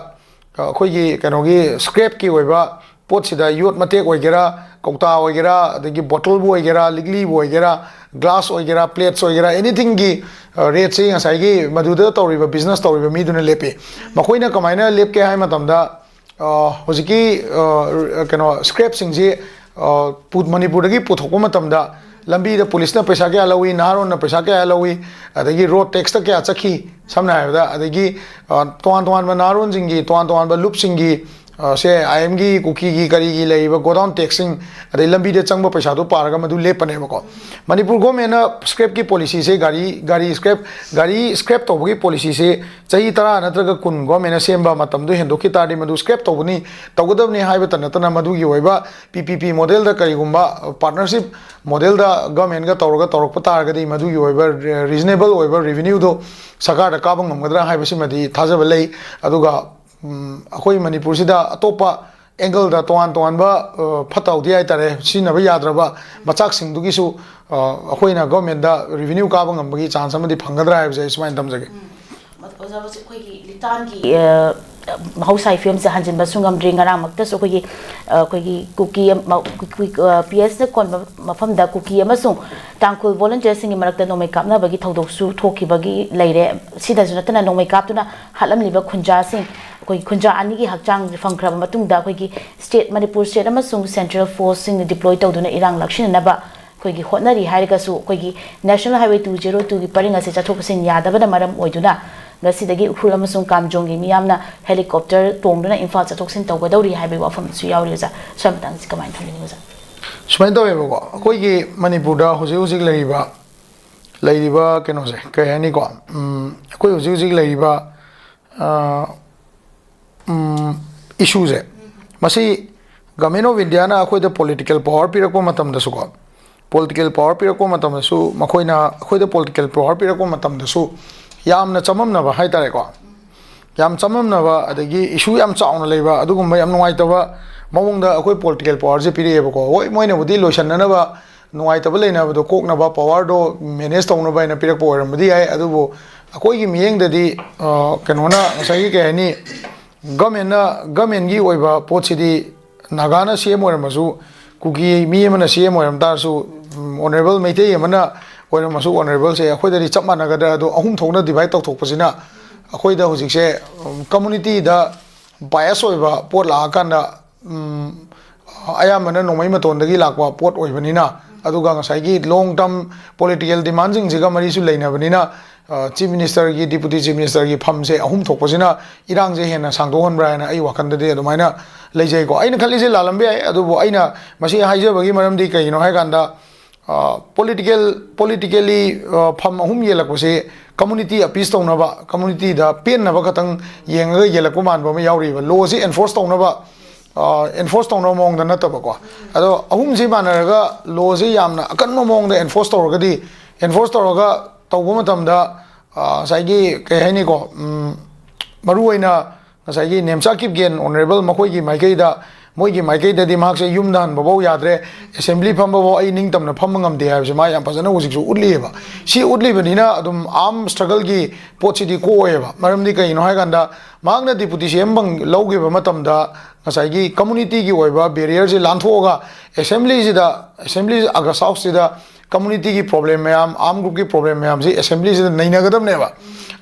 ꯑꯩꯈꯣꯏꯒꯤ ꯀꯩꯅꯣꯒꯤ ꯁ꯭ꯀ꯭ꯔꯦꯞꯀꯤ ꯑꯣꯏꯕ ꯄꯣꯠꯁꯤꯗ, ꯌꯣꯠ ꯃꯇꯦꯛ ꯑꯣꯏꯒꯦꯔꯥ, ꯀꯧꯇꯥ ꯑꯣꯏꯒꯦꯔꯥ, ꯑꯗꯒꯤ ꯕꯣꯇꯜꯕꯨ ꯑꯣꯏꯒꯦꯔꯥ, ꯂꯤꯛꯂꯤꯕꯨ ꯑꯣꯏꯒꯦꯔꯥ, ꯒ꯭ꯂꯥꯁ ꯑꯣꯏꯒꯦꯔꯥ, ꯄ꯭ꯂꯦꯠꯁ ꯑꯣꯏꯒꯦꯔꯥ, ꯑꯦꯅꯤꯊꯤꯡꯒꯤ, ꯑ, ꯔꯦꯠꯁꯤ ꯉꯁꯥꯏꯒꯤ ꯃꯗꯨꯗ ꯇꯧꯔꯤꯕ, ꯕꯤꯖꯤꯅꯦꯁ ꯇꯧꯔꯤꯕ ꯃꯤꯗꯨꯅ ꯂꯦꯞꯄꯤ꯫ ꯃꯈꯣꯏꯅ ꯀꯃꯥꯏꯅ ꯂꯦꯞꯀꯦ ꯍꯥꯏ ꯃꯇꯝꯗ, ꯑ, ꯍꯧꯖꯤꯛꯀꯤ, ꯑ, ꯀꯩꯅꯣ, ꯁ꯭ꯀ꯭ꯔꯦꯞꯁꯤꯡꯁꯤ, ꯑ, ꯄꯨ-, ꯃꯅꯤꯄꯨꯔꯗꯒꯤ ꯄꯨꯊꯣꯛꯄ ꯃꯇꯝꯗ ꯂꯝꯕꯤꯗ ꯄꯨꯂꯤꯁꯅ ꯄꯩꯁꯥ ꯀꯌꯥ ꯂꯧꯏ, ꯅꯍꯥꯔꯣꯟꯅ ꯄꯩꯁꯥ ꯀꯌꯥ ꯂꯧꯏ, ꯑꯗꯒꯤ ꯔꯣꯗ ꯇꯦꯛꯁꯇ ꯀꯌꯥ ꯆꯠꯈꯤ, ꯁꯝꯅ ꯍꯥꯏꯔꯕꯗ, ꯑꯗꯒꯤ, ꯑ, ꯇꯣꯉꯥꯟ ꯇꯣꯉꯥꯟꯕ ꯅꯍꯥꯔꯣꯟꯁꯤꯡꯒꯤ, ꯇꯣꯉꯥꯟ ꯇꯣꯉꯥꯟꯕ ꯂꯨꯞꯁꯤꯡꯒꯤ, ꯑ, ꯁꯦ, ꯑꯥꯏ ꯑꯦꯝꯒꯤ, ꯀꯨꯀꯤꯒꯤ, ꯀꯔꯤꯒꯤ ꯂꯩꯔꯤꯕ ꯒꯣꯗꯥꯎꯟ ꯇꯦꯛꯁꯁꯤꯡ, ꯑꯗꯩ ꯂꯝꯕꯤꯗ ꯆꯪꯕ ꯄꯩꯁꯥꯗꯣ ꯄꯥꯔꯒ ꯃꯗꯨ ꯂꯦꯞꯄꯅꯦꯕꯀꯣ꯫ ꯃꯅꯤꯄꯨꯔ ꯒꯣꯔꯃꯦꯟꯅ ꯁ꯭ꯀ꯭ꯔꯦꯞꯀꯤ ꯄꯣꯂꯤꯁꯤꯁꯦ, ꯒꯥꯔꯤ, ꯒꯥꯔꯤ ꯁ꯭ꯀ꯭ꯔꯦꯞ, ꯒꯥꯔꯤ ꯁ꯭ꯀ꯭ꯔꯦꯞ ꯇꯧꯕꯒꯤ ꯄꯣꯂꯤꯁꯤꯁꯦ ꯆꯍꯤ ꯇꯔꯥ ꯅꯠꯇ꯭ꯔꯒ ꯀꯨꯟ ꯒꯣꯔꯃꯦꯟꯅ ꯁꯦꯝꯕ ꯃꯇꯝꯗꯣ ꯍꯦꯟꯗꯣꯛꯈꯤ ꯇꯥꯔꯗꯤ ꯃꯗꯨ ꯁ꯭ꯀ꯭ꯔꯦꯞ ꯇꯧꯒꯅꯤ, ꯇꯧꯒꯗꯕꯅꯤ ꯍꯥꯏꯕꯇ ꯅꯠꯇꯅ ꯃꯗꯨꯒꯤ ꯑꯣꯏꯕ ꯄꯤ ꯄꯤ ꯄꯤ ꯃꯣꯗꯦꯜꯗ ꯀꯔꯤꯒꯨꯝꯕ ꯄꯥꯔꯠꯅꯔꯁꯤꯞ ꯃꯣꯗꯦꯜꯗ ꯒꯣꯔꯃꯦꯟꯒ ꯇꯧꯔꯒ ꯇꯧꯔꯛꯄ ꯇꯥꯔꯒꯗꯤ ꯃꯗꯨꯒꯤ ꯑꯣꯏꯕ ꯔꯤꯖꯅꯦꯕꯜ ꯑꯣꯏꯕ ꯔꯤꯚꯤꯅ꯭ꯌꯨꯗꯣ ꯁꯔꯀꯥꯔꯗ ꯀꯥꯕ ꯉꯝꯒꯗ꯭ꯔꯥ ꯍꯥꯏꯕꯁꯤꯃꯗꯤ ꯊꯥꯖꯕ ꯂꯩ꯫ ꯑꯗꯨꯒ ꯎꯝ, ꯑꯩꯈꯣꯏ ꯃꯅꯤꯄꯨꯔꯁꯤꯗ ꯑꯇꯣꯞꯄ ꯑꯦꯡꯒꯜꯗ ꯇꯣꯉꯥꯟ ꯇꯣꯉꯥꯟꯕ, ꯑ, ꯐꯠꯇ ꯍꯥꯎꯗꯤ ꯍꯥꯏꯇꯥꯔꯦ, ꯁꯤꯖꯤꯟꯅꯕ ꯌꯥꯗ꯭ꯔꯕ ꯃꯆꯥꯛꯁꯤꯡꯗꯨꯒꯤꯁꯨ, ꯑ, ꯑꯩꯈꯣꯏꯅ ꯒꯣꯔꯃꯦꯟꯗ ꯔꯤꯚꯤꯅ꯭ꯌꯨ ꯀꯥꯕ ꯉꯝꯕꯒꯤ ꯆꯥꯟꯁ ꯑꯃꯗꯤ ꯐꯪꯒꯗ꯭ꯔꯥ ꯍꯥꯏꯕꯁꯦ ꯑꯩ ꯁꯨꯃꯥꯏꯅ ꯊꯝꯖꯒꯦ꯫ ꯑꯣꯖꯥ, ꯍꯧꯖꯤꯛ ꯑꯩꯈꯣꯏꯒꯤ ꯂꯤꯇꯥꯟꯒꯤ, ꯑ, ꯃꯍꯧꯁꯥꯒꯤ ꯐꯤꯕꯝꯁꯦ ꯍꯟꯖꯤꯟꯕꯁꯨ ꯉꯝꯗ꯭ꯔꯤ꯫ ꯉꯔꯥꯡꯃꯛꯇꯁꯨ ꯑꯩꯈꯣꯏꯒꯤ, ꯑ, ꯑꯩꯈꯣꯏꯒꯤ ꯀꯨꯀꯤ ꯑꯃ, ꯀꯨꯀꯤ, ꯑ, ꯄꯤ ꯑꯦꯁꯅ ꯀꯣꯟꯕ ꯃꯐꯝꯗ ꯀꯨꯀꯤ ꯑꯃꯁꯨꯡ ꯇꯥꯡꯈꯨꯜ ꯚꯣꯂꯨꯟꯇꯤꯌꯔꯁꯤꯡꯒꯤ ꯃꯔꯛꯇ ꯅꯣꯡꯃꯩ ꯀꯥꯞꯅꯕꯒꯤ ꯊꯧꯗꯣꯛꯁꯨ ꯊꯣꯛꯈꯤꯕꯒꯤ ꯂꯩꯔꯦ꯫ ꯁꯤꯗꯁꯨ ꯅꯠꯇꯅ ꯅꯣꯡꯃꯩ ꯀꯥꯞꯇꯨꯅ ꯍꯥꯠꯂꯝꯂꯤꯕ ꯈꯨꯟꯖꯥꯁꯤꯡ, ꯑꯩꯈꯣꯏꯒꯤ ꯈꯨꯟꯖꯥ ꯑꯅꯤꯒꯤ ꯍꯛꯆꯥꯡ ꯐꯪꯈ꯭ꯔꯕ ꯃꯇꯨꯡꯗ ꯑꯩꯈꯣꯏꯒꯤ ꯁ꯭ꯇꯦꯠ, ꯃꯅꯤꯄꯨꯔ ꯁ꯭ꯇꯦꯠ ꯑꯃꯁꯨꯡ ꯁꯦꯟꯇ꯭ꯔꯦꯜ ꯐꯣꯔꯁꯁꯤꯡꯅ ꯗꯤꯄ꯭ꯂꯣꯏ ꯇꯧꯗꯨꯅ ꯏꯔꯥꯡ ꯂꯥꯛꯁꯤꯟꯅꯅꯕ ꯑꯩꯈꯣꯏꯒꯤ ꯍꯣꯠꯅꯔꯤ ꯍꯥꯏꯔꯒꯁꯨ, ꯑꯩꯈꯣꯏꯒꯤ ꯅꯦꯁꯅꯦꯜ ꯍꯥꯏꯋꯦ ꯇꯨ ꯖꯦꯔꯣ ꯇꯨꯒꯤ ꯄꯔꯤꯡ ꯑꯁꯤ ꯆꯠꯊꯣꯛ ꯆꯠꯁꯤꯟ ꯌꯥꯗꯕꯅ ꯃꯔꯝ ꯑꯣꯏꯗꯨꯅ ꯉꯁꯤꯗꯒꯤ ꯎꯈ꯭ꯔꯨꯜ ꯑꯃꯁꯨꯡ ꯀꯥꯝꯖꯣꯡꯒꯤ ꯃꯤꯌꯥꯝꯅ ꯍꯦꯂꯤꯀꯣꯞꯇꯔ ꯇꯣꯡꯗꯨꯅ ꯏꯝꯐꯥꯜ ꯆꯠꯊꯣꯛ ꯆꯠꯁꯤꯟ ꯇꯧꯒꯗꯧꯔꯤ ꯍꯥꯏꯕꯒꯤ ꯋꯥꯐꯝ ꯑꯃꯁꯨ ꯌꯥꯎꯔꯤ꯫ ꯑꯣꯖꯥ, ꯁ꯭ꯋꯥꯏ ꯃꯇꯥꯡꯁꯤ ꯀꯃꯥꯏꯅ ꯊꯝꯕꯤꯅꯤꯡꯉꯤ, ꯑꯣꯖꯥ? ꯁꯨꯃꯥꯏꯅ ꯇꯧꯋꯦꯕꯀꯣ, ꯑꯩꯈꯣꯏꯒꯤ ꯃꯅꯤꯄꯨꯔꯗ ꯍꯧꯖꯤꯛ ꯍꯧꯖꯤꯛ ꯂꯩꯔꯤꯕ, ꯂꯩꯔꯤꯕ ꯀꯩꯅꯣꯁꯦ, ꯀꯩ ꯍꯥꯏꯅꯤꯀꯣ, ꯎꯝ, ꯑꯩꯈꯣꯏ ꯍꯧꯖꯤꯛ ꯍꯧꯖꯤꯛ ꯂꯩꯔꯤꯕ, ꯑ, ꯎꯝ, ꯏꯁꯨꯁꯦ, ꯃꯁꯤ ꯒꯃꯦꯟ ꯑꯣꯐ ꯏꯟꯗꯤꯌꯥꯅ ꯑꯩꯈꯣꯏꯗ ꯄꯣꯂꯤꯇꯤꯀꯦꯜ ꯄꯋꯥꯔ ꯄꯤꯔꯛꯄ ꯃꯇꯝꯗꯁꯨꯀꯣ, ꯄꯣꯂꯤꯇꯤꯀꯦꯜ ꯄꯋꯥꯔ ꯄꯤꯔꯛꯄ ꯃꯇꯝꯗꯁꯨ, ꯃꯈꯣꯏꯅ ꯑꯩꯈꯣꯏꯗ ꯄꯣꯂꯤꯇꯤꯀꯦꯜ ꯄꯋꯥꯔ ꯄꯤꯔꯛꯄ ꯃꯇꯝꯗꯁꯨ ꯌꯥꯝꯅ ꯆꯃꯝꯅꯕ ꯍꯥꯏꯇꯥꯔꯦꯀꯣ, ꯌꯥꯝ ꯆꯃꯝꯅꯕ, ꯑꯗꯒꯤ ꯏꯁꯨ ꯌꯥꯝ ꯆꯥꯎꯅ ꯂꯩꯕ, ꯑꯗꯨꯒꯨꯝꯕ ꯌꯥꯝ ꯅꯨꯡꯉꯥꯏꯇꯕ ꯃꯑꯣꯡꯗ ꯑꯩꯈꯣꯏ ꯄꯣꯂꯤꯇꯤꯀꯦꯜ ꯄꯋꯥꯔꯁꯦ ꯄꯤꯔꯛꯑꯦꯕꯀꯣ꯫ ꯍꯣꯏ, ꯃꯣꯏꯅꯕꯨꯗꯤ ꯂꯣꯏꯁꯟꯅꯅꯕ, ꯅꯨꯡꯉꯥꯏꯇꯕ ꯂꯩꯅꯕꯗꯣ ꯀꯣꯛꯅꯕ, ꯄꯋꯥꯔꯗꯣ ꯃꯦꯅꯦꯖ ꯇꯧꯅꯕ ꯍꯥꯏꯅ ꯄꯤꯔꯛꯄ ꯑꯣꯏꯔꯝꯕꯗꯤ ꯌꯥꯏ, ꯑꯗꯨꯕꯨ ꯑꯩꯈꯣꯏꯒꯤ ꯃꯤꯠꯌꯦꯡꯗꯗꯤ, ꯑ, ꯀꯩꯅꯣꯅ, ꯉꯁꯥꯏꯒꯤ, ꯀꯩ ꯍꯥꯏꯅꯤ, ꯒꯃꯦꯟꯅ, ꯒꯃꯦꯟꯒꯤ ꯑꯣꯏꯕ ꯄꯣꯠꯁꯤꯗꯤ ꯅꯥꯒꯥꯅ ꯁꯤ ꯑꯦꯝ ꯑꯣꯏꯔꯝꯃꯁꯨ, ꯀꯨꯀꯤ ꯃꯤ ꯑꯃꯅ ꯁꯤ ꯑꯦꯝ ꯑꯣꯏꯔꯝ ꯇꯥꯔꯁꯨ, ꯎꯝ, ꯑꯣꯅꯔꯦꯕꯜ ꯃꯩꯇꯩ ꯑꯃꯅ ꯑꯣꯏꯔꯝꯃꯁꯨ, ꯑꯣꯅꯔꯦꯕꯜꯁꯦ ꯑꯩꯈꯣꯏꯗꯗꯤ ꯆꯞ ꯃꯥꯟꯅꯒꯗ꯭ꯔꯥ? ꯑꯗꯣ ꯑꯍꯨꯝ ꯊꯣꯛꯅ ꯗꯤꯚꯥꯏꯠ ꯇꯧꯊꯣꯛꯄꯁꯤꯅ ꯑꯩꯈꯣꯏꯗ ꯍꯧꯖꯤꯛꯁꯦ, ꯎꯝ, ꯀꯝꯃꯨꯅꯤꯇꯤꯗ ꯕꯥꯏꯁ ꯑꯣꯏꯕ ꯄꯣꯠ ꯂꯥꯛꯑꯀꯥꯟꯗ, ꯎꯝ, ꯑꯌꯥꯝꯕꯅ ꯅꯣꯡꯃꯩ ꯃꯇꯣꯟꯗꯒꯤ ꯂꯥꯛꯄ ꯄꯣꯠ ꯑꯣꯏꯕꯅꯤꯅ, ꯑꯗꯨꯒ ꯉꯁꯥꯏꯒꯤ ꯂꯣꯡ ꯇꯔꯝ ꯄꯣꯂꯤꯇꯤꯀꯦꯜ ꯗꯤꯃꯥꯟꯁꯤꯡꯁꯤꯒ ꯃꯔꯤꯁꯨ ꯂꯩꯅꯕꯅꯤꯅ, ꯆꯤꯐ ꯃꯤꯅꯤꯁꯇꯔꯒꯤ, ꯗꯤꯄꯨꯇꯤ ꯆꯤꯐ ꯃꯤꯅꯤꯁꯇꯔꯒꯤ ꯐꯝꯁꯦ ꯑꯍꯨꯝ ꯊꯣꯛꯄꯁꯤꯅ ꯏꯔꯥꯡꯁꯦ ꯍꯦꯟꯅ ꯁꯥꯡꯗꯣꯛꯍꯟꯕ꯭ꯔꯥ ꯍꯥꯏꯅ ꯑꯩ ꯋꯥꯈꯜꯗꯗꯤ ꯑꯗꯨꯃꯥꯏꯅ ꯂꯩꯖꯩꯀꯣ꯫ ꯑꯩꯅ ꯈꯜꯂꯤꯁꯦ ꯂꯥꯜꯂꯝꯕ ꯌꯥꯏ, ꯑꯗꯨꯕꯨ ꯑꯩꯅ ꯃꯁꯤ ꯍꯥꯏꯖꯕꯒꯤ ꯃꯔꯝꯗꯤ ꯀꯩꯒꯤꯅꯣ ꯍꯥꯏ ꯀꯥꯟꯗ, ꯄꯣꯂꯤꯇꯤꯀꯦꯜ ꯄꯣꯂꯤꯇꯤꯀꯦꯜꯂꯤ ꯐꯝ ꯑꯍꯨꯝ ꯌꯦꯜꯂꯛꯄꯁꯦ ꯀꯝꯃꯨꯅꯤꯇꯤ ꯑꯄꯤꯁ ꯇꯧꯅꯕ, ꯀꯝꯃꯨꯅꯤꯇꯤꯗ ꯄꯦꯟꯅꯕ ꯈꯛꯇꯪ ꯌꯦꯡꯉꯒ ꯌꯦꯜꯂꯛꯄ ꯃꯥꯟꯕ ꯑꯃ ꯌꯥꯎꯔꯤꯕ, ꯂꯣꯁꯤ ꯑꯦꯟꯐꯣꯔꯁ ꯇꯧꯅꯕ, ꯑꯦꯟꯐꯣꯔꯁ ꯇꯧꯅꯕ ꯃꯑꯣꯡꯗ ꯅꯠꯇꯕꯀꯣ꯫ ꯑꯗꯣ ꯑꯍꯨꯝꯁꯤ ꯃꯥꯟꯅꯔꯒ ꯂꯣꯁꯤ ꯌꯥꯝꯅ ꯑꯀꯟꯕ ꯃꯑꯣꯡꯗ ꯑꯦꯟꯐꯣꯔꯁ ꯇꯧꯔꯒꯗꯤ, ꯑꯦꯟꯐꯣꯔꯁ ꯇꯧꯔꯒ ꯇꯧꯕ ꯃꯇꯝꯗ, ꯉꯁꯥꯏꯒꯤ ꯀꯩ ꯍꯥꯏꯅꯤꯀꯣ, ꯃꯔꯨꯑꯣꯏꯅ ꯉꯁꯥꯏꯒꯤ ꯅꯦꯝꯆꯥ ꯀꯤꯞꯒꯦꯟ ꯑꯣꯅꯔꯦꯕꯜ ꯃꯈꯣꯏꯒꯤ ꯃꯥꯏꯀꯩꯗ, ꯃꯣꯏꯒꯤ ꯃꯥꯏꯀꯩꯗꯗꯤ ꯃꯍꯥꯛꯁꯦ ꯌꯨꯝꯗ ꯍꯟꯕꯐꯥꯎ ꯌꯥꯗ꯭ꯔꯦ, ꯑꯦꯁꯦꯝꯕ꯭ꯂꯤ ꯐꯝꯕꯐꯥꯎ ꯑꯩ ꯅꯤꯡꯇꯝꯅ ꯐꯝꯕ ꯉꯝꯗꯦ ꯍꯥꯏꯕꯁꯦ ꯃꯥ ꯌꯥꯝ ꯐꯖꯅ ꯍꯧꯖꯤꯛꯁꯨ ꯎꯠꯂꯤꯑꯕ꯫ ꯁꯤ ꯎꯠꯂꯤꯕꯅꯤꯅ ꯑꯗꯨꯝ ꯑꯥꯔꯝ ꯁ꯭ꯇ꯭ꯔꯒꯜꯒꯤ ꯄꯣꯠꯁꯤꯗꯤ ꯀꯣꯛꯑꯣꯏꯕ꯫ ꯃꯔꯝꯗꯤ ꯀꯩꯒꯤꯅꯣ ꯍꯥꯏ ꯀꯥꯟꯗ, ꯃꯍꯥꯛꯅ ꯗꯤꯄꯨꯇꯤ ꯁꯤ ꯑꯦꯝ ꯂꯧꯈꯤꯕ ꯃꯇꯝꯗ ꯉꯁꯥꯏꯒꯤ ꯀꯝꯃꯨꯅꯤꯇꯤꯒꯤ ꯑꯣꯏꯕ ꯕꯦꯔꯤꯌꯔꯁꯦ ꯂꯥꯟꯊꯣꯛꯑꯒ ꯑꯦꯁꯦꯝꯕ꯭ꯂꯤꯁꯤꯗ, ꯑꯦꯁꯦꯝꯕ꯭ꯂꯤ ꯑꯒꯁ ꯍꯥꯎꯁꯁꯤꯗ ꯀꯝꯃꯨꯅꯤꯇꯤꯒꯤ ꯄ꯭ꯔꯣꯕ꯭ꯂꯦꯝ ꯃꯌꯥꯝ, ꯑꯥꯔꯝ ꯒ꯭ꯔꯨꯞꯀꯤ ꯄ꯭ꯔꯣꯕ꯭ꯂꯦꯝ ꯃꯌꯥꯝꯁꯤ ꯑꯦꯁꯦꯝꯕ꯭ꯂꯤꯁꯤꯗ ꯅꯩꯅꯒꯗꯕꯅꯦꯕ꯫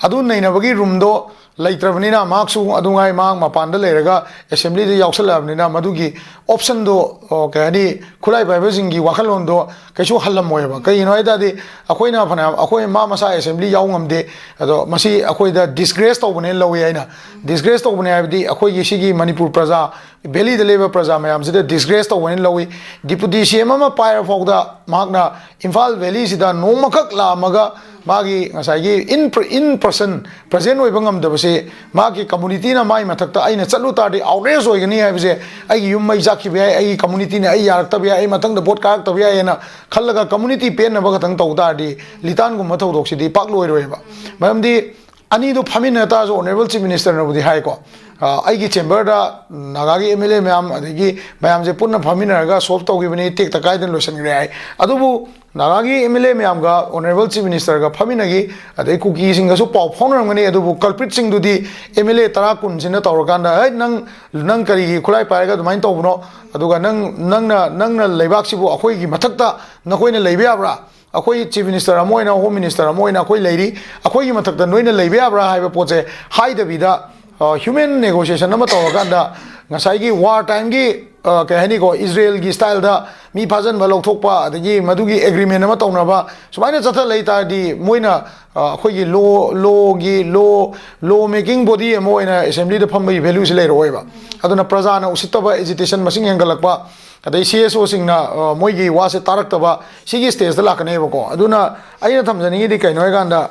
ꯑꯗꯨ ꯅꯩꯅꯕꯒꯤ ꯔꯨꯝꯗꯣ ꯂꯩꯇ꯭ꯔꯕꯅꯤꯅ, ꯃꯍꯥꯛꯁꯨ ꯑꯗꯨꯉꯥꯏ ꯃꯍꯥꯛ ꯃꯄꯥꯟꯗ ꯂꯩꯔꯒ ꯑꯦꯁꯦꯝꯕ꯭ꯂꯤꯗ ꯌꯥꯎꯁꯜꯂꯛꯑꯕꯅꯤꯅ, ꯃꯗꯨꯒꯤ ꯑꯣꯞꯁꯟꯗꯣ, ꯑꯣ, ꯀꯩ ꯍꯥꯏꯅꯤ, ꯈꯨꯠꯂꯥꯏ ꯄꯥꯏꯕꯁꯤꯡꯒꯤ ꯋꯥꯈꯜꯂꯣꯟꯗꯣ ꯀꯩꯁꯨ ꯍꯜꯂꯝꯃꯣꯏꯕ꯫ ꯀꯩꯒꯤꯅꯣ ꯍꯥꯏ ꯇꯥꯔꯗꯤ, ꯑꯩꯈꯣꯏꯅ ꯐꯅꯌꯥꯝ, ꯑꯩꯈꯣꯏ ꯃꯥ ꯃꯁꯥ ꯑꯦꯁꯦꯝꯕ꯭ꯂꯤ ꯌꯥꯎ ꯉꯝꯗꯦ, ꯑꯗꯣ ꯃꯁꯤ ꯑꯩꯈꯣꯏꯗ ꯗꯤꯁꯒ꯭ꯔꯦꯁ ꯇꯧꯕꯅꯦꯅ ꯂꯧꯏ ꯑꯩꯅ꯫ ꯗꯤꯁꯒ꯭ꯔꯦꯁ ꯇꯧꯕꯅꯦ ꯍꯥꯏꯕꯗꯤ, ꯑꯩꯈꯣꯏꯒꯤ ꯁꯤꯒꯤ ꯃꯅꯤꯄꯨꯔ ꯄ꯭ꯔꯖꯥ, ꯚꯦꯂꯤꯗ ꯂꯩꯕ ꯄ꯭ꯔꯖꯥ ꯃꯌꯥꯝꯁꯤꯗ ꯗꯤꯁꯒ꯭ꯔꯦꯁ ꯇꯧꯕꯅꯦꯅ ꯂꯧꯏ꯫ ꯗꯤꯄꯨꯇꯤ ꯁꯤ ꯑꯦꯝ ꯑꯃ ꯄꯥꯏꯔ ꯐꯥꯎꯗ ꯃꯍꯥꯛꯅ ꯏꯝꯐꯥꯜ ꯚꯦꯂꯤꯁꯤꯗ ꯅꯣꯡꯃꯈꯛ ꯂꯥꯛꯑꯝꯃꯒ ꯃꯥꯒꯤ ꯉꯁꯥꯏꯒꯤ in, in person present ꯑꯣꯏꯕ ꯉꯝꯗꯕꯁꯦ, ꯃꯥꯒꯤ ꯀꯝꯃꯨꯅꯤꯇꯤꯅ ꯃꯥꯒꯤ ꯃꯊꯛꯇ ꯑꯩꯅ ꯆꯠꯂꯨ ꯇꯥꯔꯗꯤ ꯑꯥꯎꯠꯔꯦꯖ ꯑꯣꯏꯒꯅꯤ ꯍꯥꯏꯕꯁꯦ, ꯑꯩꯒꯤ ꯌꯨꯝ ꯃꯩ ꯆꯥꯛꯈꯤꯕ ꯌꯥꯏ, ꯑꯩꯒꯤ ꯀꯝꯃꯨꯅꯤꯇꯤꯅ ꯑꯩ ꯌꯥꯔꯛꯇꯕ ꯌꯥꯏ, ꯑꯩ ꯃꯊꯪꯗ ꯚꯣꯠ ꯀꯥꯔꯛꯇꯕ ꯌꯥꯏ ꯍꯥꯏꯅ ꯈꯜꯂꯒ ꯀꯝꯃꯨꯅꯤꯇꯤ ꯄꯦꯟꯅꯕ ꯈꯛꯇꯪ ꯇꯧ ꯇꯥꯔꯗꯤ, ꯂꯤꯇꯥꯟꯒꯨꯝꯕ ꯊꯧꯗꯣꯛꯁꯤꯗꯤ ꯄꯥꯛ ꯂꯣꯏꯔꯣꯏꯕ꯫ ꯃꯔꯝꯗꯤ ꯑꯅꯤꯗꯨ ꯐꯝꯃꯤꯟꯅ ꯇꯥꯔꯁꯨ, ꯑꯣꯅꯔꯦꯕꯜ ꯆꯤꯐ ꯃꯤꯅꯤꯁꯇꯔꯅꯕꯨꯗꯤ ꯍꯥꯏꯀꯣ, ꯑ, "ꯑꯩꯒꯤ ꯆꯦꯝꯕꯔꯗ ꯅꯥꯒꯥꯒꯤ ꯑꯦꯝ ꯑꯦꯜ ꯑꯦ ꯃꯌꯥꯝ, ꯑꯗꯒꯤ ꯃꯌꯥꯝꯁꯦ ꯄꯨꯟꯅ ꯐꯝꯃꯤꯟꯅꯔꯒ ꯁꯣꯜꯕ ꯇꯧꯈꯤꯕꯅꯤ, ꯇꯦꯛꯇ ꯀꯥꯏꯗꯅ ꯂꯣꯏꯁꯤꯟꯈ꯭ꯔꯦ" ꯍꯥꯏ꯫ ꯑꯗꯨꯕꯨ ꯅꯥꯒꯥꯒꯤ ꯑꯦꯝ ꯑꯦꯜ ꯑꯦ ꯃꯌꯥꯝꯒ ꯑꯣꯅꯔꯦꯕꯜ ꯆꯤꯐ ꯃꯤꯅꯤꯁꯇꯔꯒ ꯐꯝꯃꯤꯟꯅꯈꯤ, ꯑꯗꯩ ꯀꯨꯀꯤꯁꯤꯡꯒꯁꯨ ꯄꯥꯎ ꯐꯥꯎꯅꯔꯝꯒꯅꯤ꯫ ꯑꯗꯨꯕꯨ ꯀꯜꯄ꯭ꯔꯤꯠꯁꯤꯡꯗꯨꯗꯤ ꯑꯦꯝ ꯑꯦꯜ ꯑꯦ ꯇꯔꯥ ꯀꯨꯟꯁꯤꯅ ꯇꯧꯔꯀꯥꯟꯗ, "ꯍꯦ, ꯅꯪ, ꯅꯪ ꯀꯔꯤꯒꯤ ꯈꯨꯠꯂꯥꯏ ꯄꯥꯏꯔꯒ ꯑꯗꯨꯃꯥꯏꯅ ꯇꯧꯕꯅꯣ? ꯑꯗꯨꯒ ꯅꯪ, ꯅꯪꯅ, ꯅꯪꯅ ꯂꯩꯕꯥꯛꯁꯤꯕꯨ ꯑꯩꯈꯣꯏꯒꯤ ꯃꯊꯛꯇ ꯅꯈꯣꯏꯅ ꯂꯩꯕ ꯌꯥꯕ꯭ꯔꯥ? ꯑꯩꯈꯣꯏ ꯆꯤꯐ ꯃꯤꯅꯤꯁꯇꯔ ꯑꯃ ꯑꯣꯏꯅ, ꯍꯣꯝ ꯃꯤꯅꯤꯁꯇꯔ ꯑꯃ ꯑꯣꯏꯅ ꯑꯩꯈꯣꯏ ꯂꯩꯔꯤ, ꯑꯩꯈꯣꯏꯒꯤ ꯃꯊꯛꯇ ꯅꯣꯏꯅ ꯂꯩꯕ ꯌꯥꯕ꯭ꯔꯥ?" ꯍꯥꯏꯕ ꯄꯣꯠꯁꯦ ꯍꯥꯏꯗꯕꯤꯗ, ꯑ, ꯍ꯭ꯌꯨꯃꯦꯟ ꯅꯦꯒꯣꯁꯤꯌꯦꯁꯟ ꯑꯃ ꯇꯧꯔꯀꯥꯟꯗ, ꯉꯁꯥꯏꯒꯤ ꯋꯥꯔ ꯇꯥꯏꯝꯒꯤ ꯀꯩ ꯍꯥꯏꯅꯤꯀꯣ, ꯏꯁꯔꯦꯜꯒꯤ ꯁ꯭ꯇꯥꯏꯜꯗ ꯃꯤ ꯐꯥꯖꯤꯟꯕ, ꯂꯧꯊꯣꯛꯄ, ꯑꯗꯒꯤ ꯃꯗꯨꯒꯤ ꯑꯦꯒ꯭ꯔꯤꯃꯦꯟ ꯑꯃ ꯇꯧꯅꯕ, ꯁꯨꯃꯥꯏꯅ ꯆꯠꯊ ꯂꯩ ꯇꯥꯔꯗꯤ ꯃꯣꯏꯅ ꯑ, ꯑꯩꯈꯣꯏꯒꯤ ꯂꯣ ꯂꯣꯒꯤ ꯂꯣ ꯂꯣ ꯃꯦꯀꯤꯡ ꯕꯣꯗꯤ ꯑꯃ ꯑꯣꯏꯅ ꯑꯦꯁꯦꯝꯕ꯭ꯂꯤꯗ ꯐꯝꯕꯒꯤ ꯚꯦꯂꯨꯁꯤ ꯂꯩꯔꯛꯑꯣꯏꯕ꯫ ꯑꯗꯨꯅ ꯄ꯭ꯔꯖꯥꯅ ꯎꯁꯤꯠꯇꯕ, ꯑꯦꯖꯤꯇꯦꯁꯟ ꯃꯁꯤꯡ ꯍꯦꯟꯒꯠꯂꯛꯄ, ꯑꯗꯩ ꯁꯤ ꯑꯦꯁ ꯑꯣꯁꯤꯡꯅ ꯃꯣꯏꯒꯤ ꯋꯥꯁꯦ ꯇꯥꯔꯛꯇꯕ, ꯁꯤꯒꯤ ꯁ꯭ꯇꯦꯖꯇ ꯂꯥꯛꯀꯅꯦꯕꯀꯣ꯫ ꯑꯗꯨꯅ ꯑꯩꯅ ꯊꯝꯖꯅꯤꯡꯉꯤꯗꯤ ꯀꯩꯅꯣ ꯍꯥꯏꯀꯥꯟꯗ,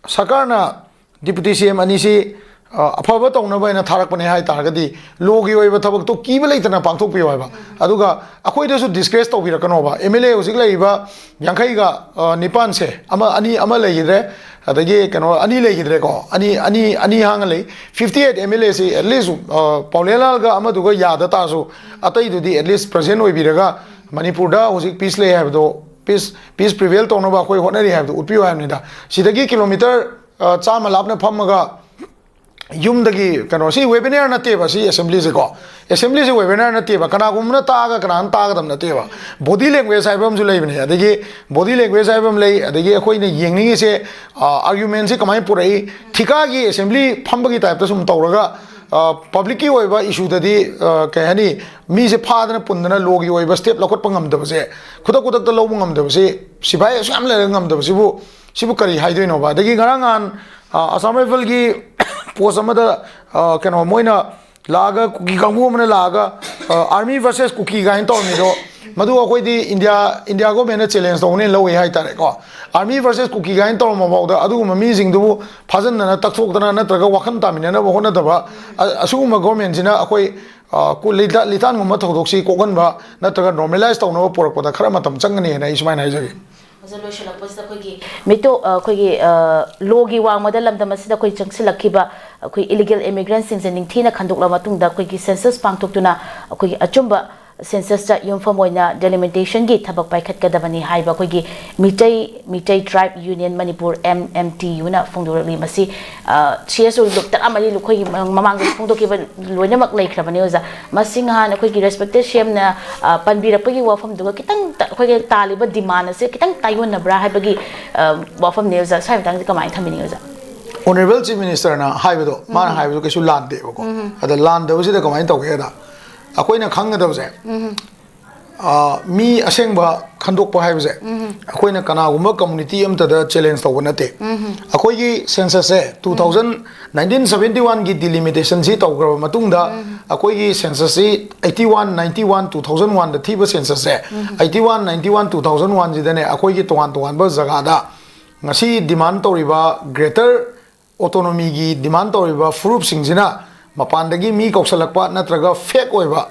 ꯁꯔꯀꯥꯔꯅ ꯗꯤꯄꯨꯇꯤ ꯁꯤ ꯑꯦꯝ ꯑꯅꯤꯁꯤ ꯑ, ꯑꯐꯕ ꯇꯧꯅꯕ ꯍꯥꯏꯅ ꯊꯥꯔꯛꯄꯅꯦ ꯍꯥꯏ ꯇꯥꯔꯒꯗꯤ, ꯂꯣꯒꯤ ꯑꯣꯏꯕ ꯊꯕꯛꯇꯣ ꯀꯤꯕ ꯂꯩꯇꯅ ꯄꯥꯡꯊꯣꯛꯄꯤꯌꯨ ꯍꯥꯏꯕ꯫ ꯑꯗꯨꯒ ꯑꯩꯈꯣꯏꯗꯁꯨ ꯗꯤꯁꯀ꯭ꯔꯦꯁ ꯇꯧꯕꯤꯔꯛꯀꯅꯣꯕ꯫ ꯑꯦꯝ ꯑꯦꯜ ꯑꯦ ꯍꯧꯖꯤꯛ ꯂꯩꯔꯤꯕ ꯌꯥꯡꯈꯩꯒ, ꯑ, ꯅꯤꯄꯥꯟꯁꯦ, ꯑꯃ ꯑꯅꯤ ꯑꯃ ꯂꯩꯈꯤꯗ꯭ꯔꯦ, ꯑꯗꯒꯤ ꯀꯩꯅꯣ ꯑꯅꯤ ꯂꯩꯈꯤꯗ꯭ꯔꯦꯀꯣ, ꯑꯅꯤ ꯑꯅꯤ ꯑꯅꯤ ꯍꯥꯡꯉ ꯂꯩ꯫ ꯐꯤꯐꯇꯤ ꯑꯩꯠ ꯑꯦꯝ ꯑꯦꯜ ꯑꯦꯁꯤ ꯑꯦꯠꯂꯤꯁ ꯄꯥꯎꯂꯦꯟꯂꯥꯜꯒ ꯑꯃꯗꯨꯒ ꯌꯥꯗ ꯇꯥꯔꯁꯨ, ꯑꯇꯩꯗꯨꯗꯤ ꯑꯦꯠꯂꯤꯁ ꯄ꯭ꯔꯖꯦꯟ ꯑꯣꯏꯕꯤꯔꯒ, ꯃꯅꯤꯄꯨꯔꯗ ꯍꯧꯖꯤꯛ ꯄꯤꯁ ꯂꯩ ꯍꯥꯏꯕꯗꯣ, ꯄꯤꯁ ꯄꯤꯁ ꯄ꯭ꯔꯤꯚꯦꯜ ꯇꯧꯅꯕ ꯑꯩꯈꯣꯏ ꯍꯣꯠꯅꯔꯤ ꯍꯥꯏꯕꯗꯣ ꯎꯠꯄꯤꯌꯨ ꯍꯥꯏꯕꯅꯤꯗ꯫ ꯁꯤꯗꯒꯤ ꯀꯤꯂꯣꯃꯤꯇꯔ ꯑ, ꯆꯥꯝꯃ ꯂꯥꯞꯅ ꯐꯝꯃꯒ ꯌꯨꯝꯗꯒꯤ, ꯀꯩꯅꯣ, ꯁꯤ ꯋꯦꯕꯤꯅꯥꯔ ꯅꯠꯇꯦꯕ, ꯁꯤ ꯑꯦꯁꯦꯝꯕ꯭ꯂꯤꯁꯦꯀꯣ꯫ ꯑꯦꯁꯦꯝꯕ꯭ꯂꯤꯁꯦ ꯋꯦꯕꯤꯅꯥꯔ ꯅꯠꯇꯦꯕ, ꯀꯅꯥꯒꯨꯝꯕꯅ ꯇꯥꯛꯑꯒ ꯀꯅꯥꯅ ꯇꯥꯒꯗꯕ ꯅꯠꯇꯦꯕ꯫ ꯕꯣꯗꯤ ꯂꯦꯡꯒ꯭ꯋꯦꯖ ꯍꯥꯏꯕ ꯑꯃꯁꯨ ꯂꯩꯕꯅꯦ, ꯑꯗꯒꯤ ꯕꯣꯗꯤ ꯂꯦꯡꯒ꯭ꯋꯦꯖ ꯍꯥꯏꯕ ꯑꯃ ꯂꯩ, ꯑꯗꯒꯤ ꯑꯩꯈꯣꯏꯅ ꯌꯦꯡꯅꯤꯡꯉꯤꯁꯦ, ꯑ, ꯑꯥꯔꯒ꯭ꯌꯨꯃꯦꯟꯁꯦ ꯀꯃꯥꯏꯅ ꯄꯨꯔꯛꯏ, ꯊꯤꯀꯥꯒꯤ ꯑꯦꯁꯦꯝꯕ꯭ꯂꯤ ꯐꯝꯕꯒꯤ ꯇꯥꯏꯞꯇ ꯁꯨꯝ ꯇꯧꯔꯒ, ꯑ, ꯄꯕ꯭ꯂꯤꯛꯀꯤ ꯑꯣꯏꯕ ꯏꯁꯨꯗꯗꯤ, ꯑ, ꯀꯩ ꯍꯥꯏꯅꯤ, ꯃꯤꯁꯦ ꯐꯥꯗꯅ ꯄꯨꯟꯗꯅ ꯂꯣꯒꯤ ꯑꯣꯏꯕ ꯁ꯭ꯇꯦꯞ ꯂꯧꯈꯠꯄ ꯉꯝꯗꯕꯁꯦ, ꯈꯨꯗꯛ ꯈꯨꯗꯛꯇ ꯂꯧꯕ ꯉꯝꯗꯕꯁꯦ, ꯁꯤꯐꯥꯏ ꯑꯁꯨꯛ ꯌꯥꯝ ꯂꯩꯔꯒ ꯉꯝꯗꯕꯁꯤꯕꯨ, ꯁꯤꯕꯨ ꯀꯔꯤ ꯍꯥꯏꯗꯣꯏꯅꯣꯕ? ꯑꯗꯒꯤ ꯉꯔꯥꯡ ꯅꯍꯥꯟ, ꯑ, ꯑꯁꯥꯝ ꯔꯥꯏꯐꯜꯒꯤ ꯄꯣꯁ ꯑꯃꯗ, ꯑ, ꯀꯩꯅꯣ, ꯃꯣꯏꯅ ꯂꯥꯛꯑꯒ ꯀꯨꯀꯤ ꯀꯥꯡꯕꯨ ꯑꯃꯅ ꯂꯥꯛꯑꯒ, ꯑ, ꯑꯥꯔꯃꯤ ꯚꯔꯁꯦꯁ ꯀꯨꯀꯤ ꯀꯥꯏꯅ ꯇꯧꯔꯝꯃꯤꯗꯣ, ꯃꯗꯨ ꯑꯩꯈꯣꯏꯗꯤ ꯏꯟꯗꯤꯌꯥ, ꯏꯟꯗꯤꯌꯥ ꯒꯣꯔꯃꯦꯟꯅ ꯆꯦꯂꯦꯟꯖ ꯇꯧꯕꯅꯦꯅ ꯂꯧꯏ ꯍꯥꯏꯇꯥꯔꯦꯀꯣ꯫ ꯑꯥꯔꯃꯤ ꯚꯔꯁꯦꯁ ꯀꯨꯀꯤ ꯀꯥꯏꯅ ꯇꯧꯔꯝꯕ ꯐꯥꯎꯗ ꯑꯗꯨꯒꯨꯝꯕ ꯃꯤꯁꯤꯡꯗꯨꯕꯨ ꯐꯥꯖꯤꯟꯗꯅ, ꯇꯛꯊꯣꯛꯇꯅ, ꯅꯠꯇ꯭ꯔꯒ ꯋꯥꯈꯜ ꯇꯥꯃꯤꯟꯅꯅꯕ ꯍꯣꯠꯅꯗꯕ, ꯑ-, ꯑꯁꯤꯒꯨꯝꯕ ꯒꯣꯔꯃꯦꯟꯁꯤꯅ ꯑꯩꯈꯣꯏ, ꯑ, ꯀꯨ-, ꯂꯤꯇꯥ-, ꯂꯤꯇꯥꯟꯒꯨꯝꯕ ꯊꯧꯗꯣꯛꯁꯤ ꯀꯣꯛꯍꯟꯕ ꯅꯠꯇ꯭ꯔꯒ ꯅꯣꯔꯃꯦꯂꯥꯏꯁ ꯇꯧꯅꯕ ꯄꯨꯔꯛꯄꯗ ꯈꯔ ꯃꯇꯝ ꯆꯪꯒꯅꯤ ꯍꯥꯏꯅ ꯑꯩ ꯁꯨꯃꯥꯏꯅ ꯍꯥꯏꯖꯒꯦ꯫ ꯑꯣꯖꯥ, ꯂꯣꯏꯁꯤꯜꯂꯛꯄꯁꯤꯗ ꯑꯩꯈꯣꯏꯒꯤ ꯃꯤꯇꯣ-, ꯑ, ꯑꯩꯈꯣꯏꯒꯤ, ꯑ, ꯂꯣꯒꯤ ꯋꯥꯡꯃꯗ ꯂꯝꯗꯝ ꯑꯁꯤꯗ ꯑꯩꯈꯣꯏ ꯆꯪꯁꯤꯜꯂꯛꯈꯤꯕ ꯑꯩꯈꯣꯏ ꯏꯂꯤꯒꯦꯜ ꯏꯃꯤꯒ꯭ꯔꯦꯟꯁꯤꯡꯁꯦ ꯅꯤꯡꯊꯤꯅ ꯈꯟꯗꯣꯛꯂꯕ ꯃꯇꯨꯡꯗ ꯑꯩꯈꯣꯏꯒꯤ ꯁꯦꯟꯁꯁ ꯄꯥꯡꯊꯣꯛꯇꯨꯅ ꯑꯩꯈꯣꯏꯒꯤ ꯑꯆꯨꯝꯕ ꯁꯦꯟꯁꯁꯇ ꯌꯨꯝꯐꯝ ꯑꯣꯏꯅ ꯗꯦꯂꯤꯃꯤꯇꯦꯁꯟꯒꯤ ꯊꯕꯛ ꯄꯥꯏꯈꯠꯀꯗꯕꯅꯤ ꯍꯥꯏꯕ ꯑꯩꯈꯣꯏꯒꯤ Meitei, Meitei tribe union Manipur, M M T ꯌꯨꯅ ꯐꯣꯡꯗꯣꯔꯛꯂꯤ꯫ ꯃꯁꯤ, ꯑ, ꯁꯤ ꯑꯦꯁ ꯑꯣ ꯂꯨꯞ ꯇꯔꯥꯃꯔꯤ ꯑꯩꯈꯣꯏꯒꯤ ꯃꯃꯥꯡꯗ ꯐꯣꯡꯗꯣꯛꯈꯤꯕ ꯂꯣꯏꯅꯃꯛ ꯂꯩꯈ꯭ꯔꯕꯅꯤ, ꯑꯣꯖꯥ꯫ ꯃꯁꯤ ꯉꯍꯥꯟ ꯑꯩꯈꯣꯏꯒꯤ ꯔꯦꯁꯄꯦꯛꯇꯦꯠ ꯁꯤ ꯑꯦꯝꯅ, ꯑ, ꯄꯟꯕꯤꯔꯛꯄꯒꯤ ꯋꯥꯐꯝꯗꯨꯒ ꯈꯤꯇꯪ ꯇ-, ꯑꯩꯈꯣꯏꯒꯤ ꯇꯥꯜꯂꯤꯕ ꯗꯤꯃꯥꯟ ꯑꯁꯦ ꯈꯤꯇꯪ ꯇꯥꯏꯌꯣꯟꯅꯕ꯭ꯔꯥ ꯍꯥꯏꯕꯒꯤ, ꯑ, ꯋꯥꯐꯝꯅꯤ, ꯑꯣꯖꯥ꯫ ꯁ꯭ꯋꯥꯏ ꯃꯇꯥꯡꯁꯦ ꯀꯃꯥꯏꯅ ꯊꯝꯕꯤꯅꯤꯡꯉꯤ, ꯑꯣꯖꯥ? Honorable Chief Minister ꯅ ꯍꯥꯏꯕꯗꯣ, ꯃꯥꯅ ꯍꯥꯏꯕꯗꯣ ꯀꯩꯁꯨ ꯂꯥꯟꯗꯦꯕꯀꯣ꯫ ꯑꯗ ꯂꯥꯟꯗꯕꯁꯤꯗ ꯀꯃꯥꯏꯅ ꯇꯧꯒꯦꯗ, ꯑꯩꯈꯣꯏꯅ ꯈꯪꯒꯗꯕꯁꯦ, ꯑ, ꯃꯤ ꯑꯁꯦꯡꯕ ꯈꯟꯗꯣꯛꯄ ꯍꯥꯏꯕꯁꯦ ꯑꯩꯈꯣꯏꯅ ꯀꯅꯥꯒꯨꯝꯕ community ꯑꯃꯠꯇꯗ challenge ꯇꯧꯕ ꯅꯠꯇꯦ꯫ ꯑꯩꯈꯣꯏꯒꯤ census ꯁꯦ two thousand, nineteen seventy one ꯒꯤ delimitation ꯁꯤ ꯇꯧꯈ꯭ꯔꯕ ꯃꯇꯨꯡꯗ ꯑꯩꯈꯣꯏꯒꯤ census ꯁꯤ eighty one, ninety one, two thousand one ꯗ ꯊꯤꯕ census ꯁꯦ, eighty one, ninety one, two thousand one ꯁꯤꯗꯅꯦ ꯑꯩꯈꯣꯏꯒꯤ ꯇꯣꯉꯥꯟ ꯇꯣꯉꯥꯟꯕ ꯖꯒꯥꯗ ꯉꯁꯤ demand ꯇꯧꯔꯤꯕ Greater Autonomy ꯒꯤ demand ꯇꯧꯔꯤꯕ ꯐꯨꯔꯨꯞꯁꯤꯡꯁꯤꯅ ꯃꯄꯥꯟꯗꯒꯤ ꯃꯤ ꯀꯧꯁꯜꯂꯛꯄ ꯅꯠꯇ꯭ꯔꯒ fake ꯑꯣꯏꯕ,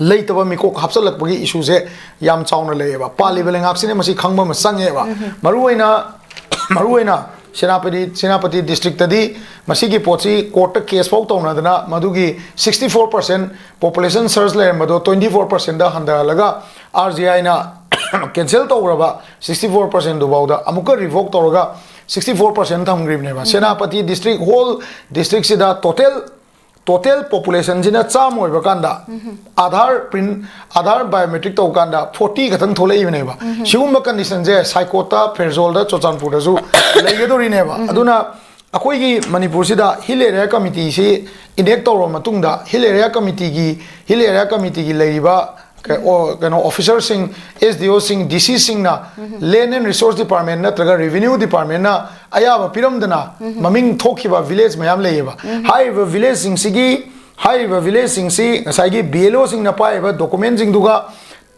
ꯂꯩꯇꯕ ꯃꯤꯀꯣꯛ ꯍꯥꯞꯆꯜꯂꯛꯄꯒꯤ issue ꯁꯦ ꯌꯥꯝ ꯆꯥꯎꯅ ꯂꯩꯌꯦꯕ꯫ ꯄꯥꯜꯂꯤꯕ ꯂꯩꯉꯥꯛꯁꯤꯅ ꯃꯁꯤ ꯈꯪꯕ ꯑꯃ ꯆꯪꯉꯦꯕ꯫ ꯃꯔꯨꯑꯣꯏꯅ, ꯃꯔꯨꯑꯣꯏꯅ ꯁꯦꯅꯥꯄꯇꯤ, ꯁꯦꯅꯥꯄꯇꯤ district ꯇꯗꯤ ꯃꯁꯤꯒꯤ ꯄꯣꯠꯁꯤ court ꯇ case ꯐꯥꯎ ꯇꯧꯅꯗꯅ ꯃꯗꯨꯒꯤ sixty four percent population surge ꯂꯩꯔꯝꯕꯗꯣ twenty four percent the ꯍꯟꯊꯍꯜꯂꯒ R G I ꯅ cancel ꯇꯧꯈ꯭ꯔꯕ sixty four percent ꯗꯨꯐꯥꯎꯗ ꯑꯃꯨꯛꯀ revoke ꯇꯧꯔꯒ sixty four percent ꯊꯝꯈ꯭ꯔꯤꯕꯅꯦꯕ꯫ Senapati district, whole district ꯁꯤꯗ total, total population ꯁꯤꯅ ꯆꯥꯝꯃ ꯑꯣꯏꯕ ꯀꯥꯟꯗ Aadhaar print, Aadhaar biometric ꯇꯧ ꯀꯥꯟꯗ forty ꯈꯛꯇꯪ ꯊꯣꯛꯂꯛꯏꯕꯅꯦꯕ꯫ ꯁꯤꯒꯨꯝꯕ condition ꯁꯦ ꯁꯥꯏꯀꯣꯠꯇ, ꯐꯦꯔꯖꯣꯜꯗ, ꯆꯨꯔꯆꯥꯟꯄꯨꯔꯗꯁꯨ ꯂꯩꯒꯗꯧꯔꯤꯅꯦꯕ꯫ ꯑꯗꯨꯅ ꯑꯩꯈꯣꯏꯒꯤ ꯃꯅꯤꯄꯨꯔꯁꯤꯗ Hill Area Committee ꯁꯤ enact ꯇꯧꯔꯕ ꯃꯇꯨꯡꯗ, Hill Area Committee ꯒꯤ, Hill Area Committee ꯒꯤ ꯂꯩꯔꯤꯕ ꯀ-, ꯑꯣ, ꯀꯩꯅꯣ, officer ꯁꯤꯡ, S D O ꯁꯤꯡ, D C ꯁꯤꯡꯅ Land and Resource Department ꯅꯠꯇ꯭ꯔꯒ Revenue Department ꯅ ꯑꯌꯥꯕ ꯄꯤꯔꯝꯗꯅ ꯃꯃꯤꯡ ꯊꯣꯛꯈꯤꯕ village ꯃꯌꯥꯝ ꯂꯩꯌꯦꯕ꯫ ꯍꯥꯏꯔꯤꯕ village ꯁꯤꯡꯁꯤꯒꯤ, ꯍꯥꯏꯔꯤꯕ village ꯁꯤꯡꯁꯤ ꯉꯁꯥꯏꯒꯤ B L O ꯁꯤꯡꯅ ꯄꯥꯏꯔꯤꯕ document ꯁꯤꯡꯗꯨꯒ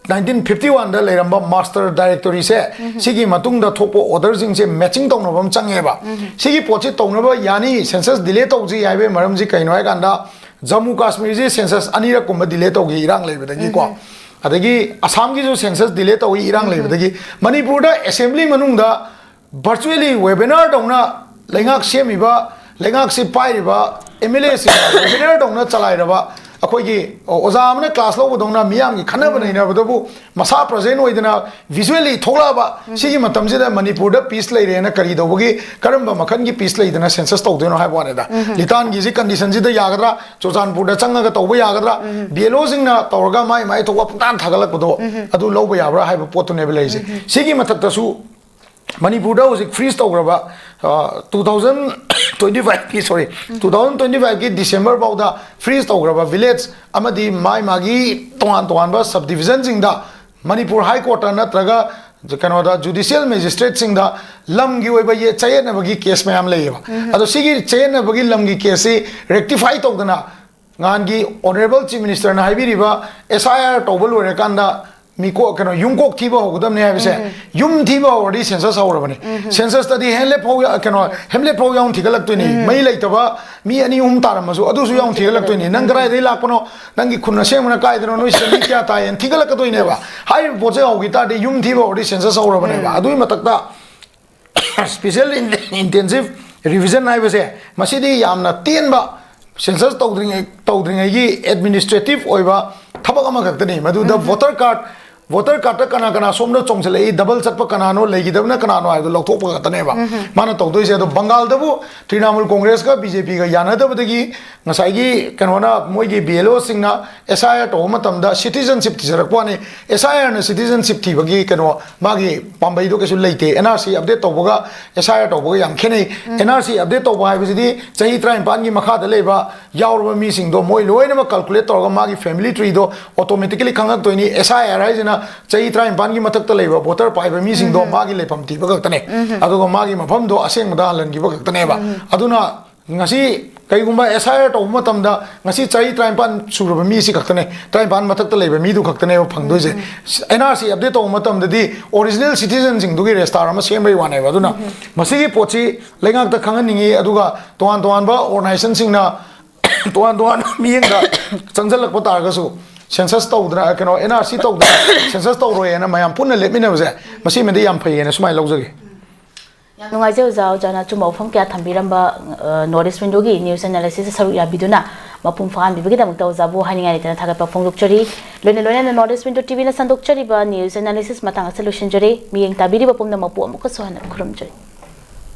nineteen fifty one ꯗ ꯂꯩꯔꯝꯕ master directory ꯁꯦ, ꯁꯤꯒꯤ ꯃꯇꯨꯡꯗ ꯊꯣꯛꯄ order ꯁꯤꯡꯁꯦ matching ꯇꯧꯅꯕ ꯑꯃ ꯆꯪꯉꯦꯕ꯫ ꯁꯤꯒꯤ ꯄꯣꯠꯁꯤ ꯇꯧꯅꯕ ꯌꯥꯅꯤ, census delay ꯇꯧꯁꯤ ꯍꯥꯏꯕꯒꯤ ꯃꯔꯝꯁꯤ ꯀꯩꯅꯣ ꯍꯥꯏ ꯀꯥꯟꯗ, ꯖꯝꯃꯨ ꯀꯥꯁꯃꯤꯔꯁꯤ census ꯑꯅꯤꯔꯛ ꯀꯨꯝꯕ delay ꯇꯧꯈꯤ, ꯏꯔꯥꯡ ꯂꯩꯕꯗꯒꯤꯀꯣ꯫ ꯑꯗꯒꯤ ꯑꯁꯥꯝꯒꯤꯁꯨ census delay ꯇꯧꯏ, ꯏꯔꯥꯡ ꯂꯩꯕꯗꯒꯤ꯫ ꯃꯅꯤꯄꯨꯔꯗ assembly ꯃꯅꯨꯡꯗ virtually webinar ꯇꯧꯅ ꯂꯩꯉꯥꯛ ꯁꯦꯝꯃꯤꯕ, ꯂꯩꯉꯥꯛꯁꯤ ꯄꯥꯏꯔꯤꯕ M L A ꯁꯤꯡꯅ webinar ꯇꯧꯅ ꯆꯂꯥꯏꯔꯕ, ꯑꯩꯈꯣꯏꯒꯤ ꯑꯣꯖꯥ ꯑꯃꯅ class ꯂꯧꯕꯗꯧꯅ ꯃꯤꯌꯥꯝꯒꯤ ꯈꯟꯅꯕ ꯅꯩꯅꯕꯗꯕꯨ ꯃꯁꯥ present ꯑꯣꯏꯗꯅ visually ꯊꯣꯛꯂꯛꯑꯕ ꯁꯤꯒꯤ ꯃꯇꯝꯁꯤꯗ ꯃꯅꯤꯄꯨꯔꯗ peace ꯂꯩꯔꯦꯅ ꯀꯔꯤ ꯇꯧꯕꯒꯤ, ꯀꯔꯝꯕ ꯃꯈꯜꯒꯤ peace ꯂꯩꯗꯅ census ꯇꯧꯗꯣꯏꯅꯣ ꯍꯥꯏꯕ ꯋꯥꯅꯤꯗ꯫ ꯂꯤꯇꯥꯟꯒꯤꯁꯤ condition ꯁꯤꯗ ꯌꯥꯒꯗ꯭ꯔꯥ? ꯆꯨꯔꯆꯥꯟꯄꯨꯔꯗ ꯆꯪꯉꯒ ꯇꯧꯕ ꯌꯥꯒꯗ꯭ꯔꯥ? B L O ꯁꯤꯡꯅ ꯇꯧꯔꯒ ꯃꯥꯏ ꯃꯥꯏ ꯊꯣꯛꯄ ꯄꯨꯡꯇꯥꯟ ꯊꯥꯒꯠꯂꯛꯄꯗꯣ ꯑꯗꯨ ꯂꯧꯕ ꯌꯥꯕ꯭ꯔꯥ ꯍꯥꯏꯕ ꯄꯣꯠꯇꯨꯅꯦꯕ ꯂꯩꯔꯤꯁꯦ꯫ ꯁꯤꯒꯤ ꯃꯊꯛꯇꯁꯨ ꯃꯅꯤꯄꯨꯔꯗ ꯍꯧꯖꯤꯛ ꯐ꯭ꯔꯤꯖ ꯇꯧꯈ꯭ꯔꯕ ꯇꯨ ꯊꯥꯎꯖꯟ ꯇ꯭ꯋꯦꯟꯇꯤ ꯐꯥꯏꯚꯀꯤ ꯁꯣꯔꯤ ꯇꯨ ꯊꯥꯎꯖꯟ ꯇ꯭ꯋꯦꯟꯇꯤ ꯐꯥꯏꯚꯀꯤ ꯗꯤꯁꯦꯝꯕꯔ ꯐꯥꯎꯗ ꯐ꯭ꯔꯤꯖ ꯇꯧꯈ꯭ꯔꯕ ꯚꯤꯂꯦꯖ ꯑꯃꯗꯤ ꯃꯥꯏ ꯃꯥꯒꯤ ꯇꯣꯉꯥꯟ ꯇꯣꯉꯥꯟꯕ ꯁꯕ ꯗꯤꯕꯤꯖꯟꯁꯤꯡꯗ ꯃꯅꯤꯄꯨꯔ ꯍꯥꯏ ꯀꯣꯔꯠꯇ ꯅꯠꯇ꯭ꯔꯒ ꯀꯩꯅꯣꯗ ꯖꯨꯗꯤꯁꯤꯌꯦꯜ ꯃꯦꯖꯤꯁꯇ꯭ꯔꯦꯠꯁꯤꯡꯗ ꯂꯝꯒꯤ ꯑꯣꯏꯕ ꯌꯦ- ꯆꯌꯦꯠꯅꯕꯒꯤ ꯀꯦꯁ ꯃꯌꯥꯝ ꯂꯩꯌꯦꯕ꯫ ꯑꯗꯣ ꯁꯤꯒꯤ ꯆꯌꯦꯠꯅꯕꯒꯤ ꯂꯝꯒꯤ ꯀꯦꯁꯁꯤ ꯔꯦꯛꯇꯤꯐꯥꯏ ꯇꯧꯗꯅ ꯅꯍꯥꯟꯒꯤ ꯑꯣꯅꯔꯦꯕꯜ ꯆꯤꯐ ꯃꯤꯅꯤꯁꯇꯔꯅ ꯍꯥꯏꯕꯤꯔꯤꯕ ꯑꯦꯁ ꯑꯥꯏ ꯑꯥꯔ ꯇꯧꯕ ꯂꯣꯏꯔꯀꯥꯟꯗ ꯃꯤꯀꯣ ꯀꯩꯅꯣ ꯌꯨꯝꯀꯣꯛ ꯊꯤꯕ ꯍꯧꯒꯗꯕꯅꯦ ꯍꯥꯏꯕꯁꯦ, ꯌꯨꯝ ꯊꯤꯕ ꯍꯧꯔꯗꯤ ꯁꯦꯟꯁꯁ ꯍꯧꯔꯕꯅꯦ꯫ ꯁꯦꯟꯁꯁꯇꯗꯤ ꯍꯦꯝꯂꯦꯠ ꯐꯥꯎ ꯌꯥ- ꯀꯩꯅꯣ ꯍꯦꯝꯂꯦꯠ ꯐꯥꯎ ꯌꯥꯎꯅ ꯊꯤꯒꯠꯂꯛꯇꯣꯏꯅꯤ꯫ ꯃꯩ ꯂꯩꯇꯕ ꯃꯤ ꯑꯅꯤ ꯑꯍꯨꯝ ꯇꯥꯔꯝꯃꯁꯨ ꯑꯗꯨꯁꯨ ꯌꯥꯎꯅ ꯊꯤꯒꯠꯂꯛꯇꯣꯏꯅꯤ꯫ "ꯅꯪ ꯀꯗꯥꯏꯗꯒꯤ ꯂꯥꯛꯄꯅꯣ? ꯅꯪꯒꯤ ꯈꯨꯟ ꯑꯁꯦꯡꯕꯅ ꯀꯥꯏꯗꯅꯣ? ꯅꯣꯏ ꯁꯤꯗ ꯃꯤ ꯀꯌꯥ ꯇꯥꯏ?" ꯍꯥꯏꯅ ꯊꯤꯒꯠꯂꯛꯀꯗꯣꯏꯅꯦꯕ꯫ ꯍꯥꯏꯔꯤꯕ ꯄꯣꯠꯁꯦ ꯍꯧꯈꯤ ꯇꯥꯔꯗꯤ ꯌꯨꯝ ꯊꯤꯕ ꯍꯧꯔꯗꯤ ꯁꯦꯟꯁꯁ ꯍꯧꯔꯕꯅꯦꯕ꯫ ꯑꯗꯨꯒꯤ ꯃꯊꯛꯇ ꯁ꯭ꯄꯦꯁꯦꯜ ꯏꯟꯇꯦꯟꯁꯤꯞ ꯔꯤꯚꯤꯖꯟ ꯍꯥꯏꯕꯁꯦ, ꯃꯁꯤꯗꯤ ꯌꯥꯝꯅ ꯇꯦꯟꯕ, ꯁꯦꯟꯁꯁ ꯇꯧꯗ꯭ꯔꯤꯉꯩ ꯇꯧꯗ꯭ꯔꯤꯉꯩꯒꯤ ꯑꯦꯗꯃꯤꯅꯤꯁꯇ꯭ꯔꯦꯇꯤꯞ ꯑꯣꯏꯕ ꯊꯕꯛ ꯑꯃꯈꯛꯇꯅꯤ꯫ ꯃꯗꯨꯗ ꯚꯣꯇꯔ ꯀꯥꯔꯗ ꯚꯣꯇꯔ ꯀꯥꯔꯗꯇ ꯀꯅꯥ ꯀꯅꯥ ꯁꯣꯝꯗ ꯆꯣꯡꯁꯤꯜꯂꯛꯏ, ꯗꯕꯜ ꯆꯠꯄ ꯀꯅꯥꯅꯣ, ꯂꯩꯈꯤꯗꯕꯅ ꯀꯅꯥꯅꯣ ꯍꯥꯏꯕꯗꯣ ꯂꯧꯊꯣꯛꯄ ꯈꯛꯇꯅꯦꯕ ꯃꯥꯅ ꯇꯧꯗꯣꯏꯁꯦ꯫ ꯑꯗꯣ ꯕꯪꯒꯥꯜꯗꯕꯨ ꯇ꯭ꯔꯤꯅꯥꯃꯨꯜ ꯀꯣꯡꯒ꯭ꯔꯦꯁꯀ ꯕꯤ ꯖꯦ ꯄꯤꯒ ꯌꯥꯅꯗꯕꯗꯒꯤ ꯉꯁꯥꯏꯒꯤ ꯀꯩꯅꯣꯅ, ꯃꯣꯏꯒꯤ ꯕꯤ ꯑꯦꯜ ꯑꯣꯁꯤꯡꯅ ꯑꯦꯁ ꯑꯥꯏ ꯑꯥꯔ ꯇꯧꯕ ꯃꯇꯝꯗ ꯁꯤꯇꯤꯖꯟꯁꯤꯞ ꯊꯤꯖꯔꯛꯄ ꯋꯥꯅꯤ꯫ ꯑꯦꯁ ꯑꯥꯏ ꯑꯥꯔꯅ ꯁꯤꯇꯤꯖꯟꯁꯤꯞ ꯊꯤꯕꯒꯤ ꯀꯩꯅꯣ, ꯃꯥꯒꯤ ꯄꯥꯝꯕꯩꯗꯣ ꯀꯩꯁꯨ ꯂꯩꯇꯦ꯫ ꯑꯦꯟ ꯑꯥꯔ ꯁꯤ ꯑꯞꯗꯦꯠ ꯇꯧꯕꯒ ꯑꯦꯁ ꯑꯥꯏ ꯑꯥꯔ ꯇꯧꯕꯒ ꯌꯥꯝ ꯈꯦꯠꯅꯩ꯫ ꯑꯦꯟ ꯑꯥꯔ ꯁꯤ ꯑꯞꯗꯦꯠ ꯇꯧꯕ ꯍꯥꯏꯕꯁꯤꯗꯤ ꯆꯍꯤ ꯇꯔꯥꯅꯤꯄꯥꯟꯒꯤ ꯃꯈꯥꯗ ꯂꯩꯕ ꯌꯥꯎꯔꯕ ꯃꯤꯁꯤꯡꯗꯣ ꯃꯣꯏ ꯂꯣꯏꯅꯃꯛ ꯀꯥꯜꯀꯨꯂꯦꯠ ꯇꯧꯔꯒ ꯃꯥꯒꯤ ꯐꯦꯃꯤꯂꯤ ꯇ꯭ꯔꯤꯗꯣ ꯑꯣꯇꯣꯃꯦꯇꯤꯀꯦꯂꯤ ꯈꯪꯉꯛꯇꯣꯏꯅꯤ꯫ ꯑꯦꯁ ꯑꯥꯏ ꯑꯥꯔ ꯍꯥꯏꯁꯤꯅ ꯆꯍꯤ ꯇꯔꯥꯅꯤꯄꯥꯟꯒꯤ ꯃꯊꯛꯇ ꯂꯩꯕ ꯚꯣꯇꯔ ꯄꯥꯏꯕ ꯃꯤꯁꯤꯡꯗꯣ ꯃꯥꯒꯤ ꯂꯩꯐꯝ ꯊꯤꯕ ꯈꯛꯇꯅꯦ꯫ ꯑꯗꯨꯒ ꯃꯥꯒꯤ ꯃꯐꯝꯗꯣ ꯑꯁꯦꯡꯕꯗ ꯍꯜꯍꯟꯈꯤꯕ ꯈꯛꯇꯅꯦꯕ꯫ ꯑꯗꯨꯅ ꯉꯁꯤ ꯀꯩꯒꯨꯝꯕ ꯑꯦꯁ ꯑꯥꯏ ꯑꯥꯔ ꯇꯧꯕ ꯃꯇꯝꯗ ꯉꯁꯤ ꯆꯍꯤ ꯇꯔꯥꯅꯤꯄꯥꯟ ꯁꯨꯔꯕ ꯃꯤꯁꯤ ꯈꯛꯇꯅꯦ, ꯇꯔꯥꯅꯤꯄꯥꯟ ꯃꯊꯛꯇ ꯂꯩꯕ ꯃꯤꯗꯨ ꯈꯛꯇꯅꯦꯕ ꯐꯪꯗꯣꯏꯁꯦ꯫ ꯑꯦꯟ ꯑꯥꯔ ꯁꯤ ꯑꯞꯗꯦꯠ ꯇꯧꯕ ꯃꯇꯝꯗꯗꯤ ꯑꯣꯔꯤꯖꯤꯅꯦꯜ ꯁꯤꯇꯤꯖꯟꯁꯤꯡꯗꯨꯒꯤ ꯔꯦꯖꯤꯁꯇꯥꯔ ꯑꯃ ꯁꯦꯝꯕꯒꯤ ꯋꯥꯅꯦꯕ꯫ ꯑꯗꯨꯅ ꯃꯁꯤꯒꯤ ꯄꯣꯠꯁꯤ ꯂꯩꯉꯥꯛꯇ ꯈꯪꯍꯟꯅꯤꯡꯉꯤ꯫ ꯑꯗꯨꯒ ꯇꯣꯉꯥꯟ ꯇꯣꯉꯥꯟꯕ ꯑꯣꯔꯒꯅꯥꯏꯖꯦꯁꯟꯁꯤꯡꯅ ꯇꯣꯉꯥꯟ ꯇꯣꯉꯥꯟꯕ ꯃꯤꯠꯌꯦꯡꯗ ꯆꯪꯁꯤꯜꯂꯛꯄ ꯇꯥꯔꯒꯁꯨ, ꯁꯦꯟꯁꯁ ꯇꯧꯗꯅ, ꯀꯩꯅꯣ, ꯑꯦꯟ ꯑꯥꯔ ꯁꯤ ꯇꯧꯗꯅ ꯁꯦꯟꯁꯁ ꯇꯧꯔꯣꯏ ꯍꯥꯏꯅ ꯃꯌꯥꯝ ꯄꯨꯟꯅ ꯂꯦꯞꯃꯤꯟꯅꯕꯁꯦ, ꯃꯁꯤꯃꯗꯤ ꯌꯥꯝ ꯐꯩ ꯍꯥꯏꯅ ꯁꯨꯃꯥꯏꯅ ꯂꯧꯖꯒꯦ꯫ ꯌꯥꯝ ꯅꯨꯡꯉꯥꯏꯖꯩ ꯑꯣꯖꯥ, ꯑꯣꯖꯥꯅ ꯑꯆꯨꯝꯕ ꯋꯥꯐꯝ ꯀꯌꯥ ꯊꯝꯕꯤꯔꯝꯕ, ꯑ, ꯅꯣꯔꯠ ꯏꯁ ꯋꯤꯟꯗꯣꯒꯤ ꯅ꯭ꯌꯨꯁ ꯑꯦꯅꯥꯂꯥꯏꯁꯤꯁꯇ ꯁꯔꯨꯛ ꯌꯥꯕꯤꯗꯨꯅ ꯃꯄꯨꯡ ꯐꯥꯍꯟꯕꯤꯕꯒꯤꯗꯃꯛꯇ ꯑꯣꯖꯥꯕꯨ ꯍꯥꯏꯅꯤꯡꯉꯥꯏ ꯂꯩꯇꯅ ꯊꯥꯒꯠꯄ ꯐꯣꯡꯗꯣꯛꯆꯔꯤ꯫ ꯂꯣꯏꯅ ꯂꯣꯏꯅꯅ ꯅꯣꯔꯠ ꯏꯁ ꯋꯤꯟꯗꯣ ꯇꯤ ꯚꯤꯅ ꯁꯟꯗꯣꯛꯆꯔꯤꯕ ꯅ꯭ꯌꯨꯁ ꯑꯦꯅꯥꯂꯥꯏꯁꯤꯁ ꯃꯇꯥꯡ ꯑꯁꯤꯗ ꯂꯣꯏꯁꯤꯟꯖꯔꯦ꯫ ꯃꯤꯠꯌꯦꯡ ꯇꯥꯕꯤꯔꯤꯕ ꯄꯨꯝꯅꯃꯛꯄꯨ ꯑꯃꯨꯛꯀꯁꯨ ꯍꯟꯅ ꯈꯨꯔꯨꯝꯖꯔꯤ꯫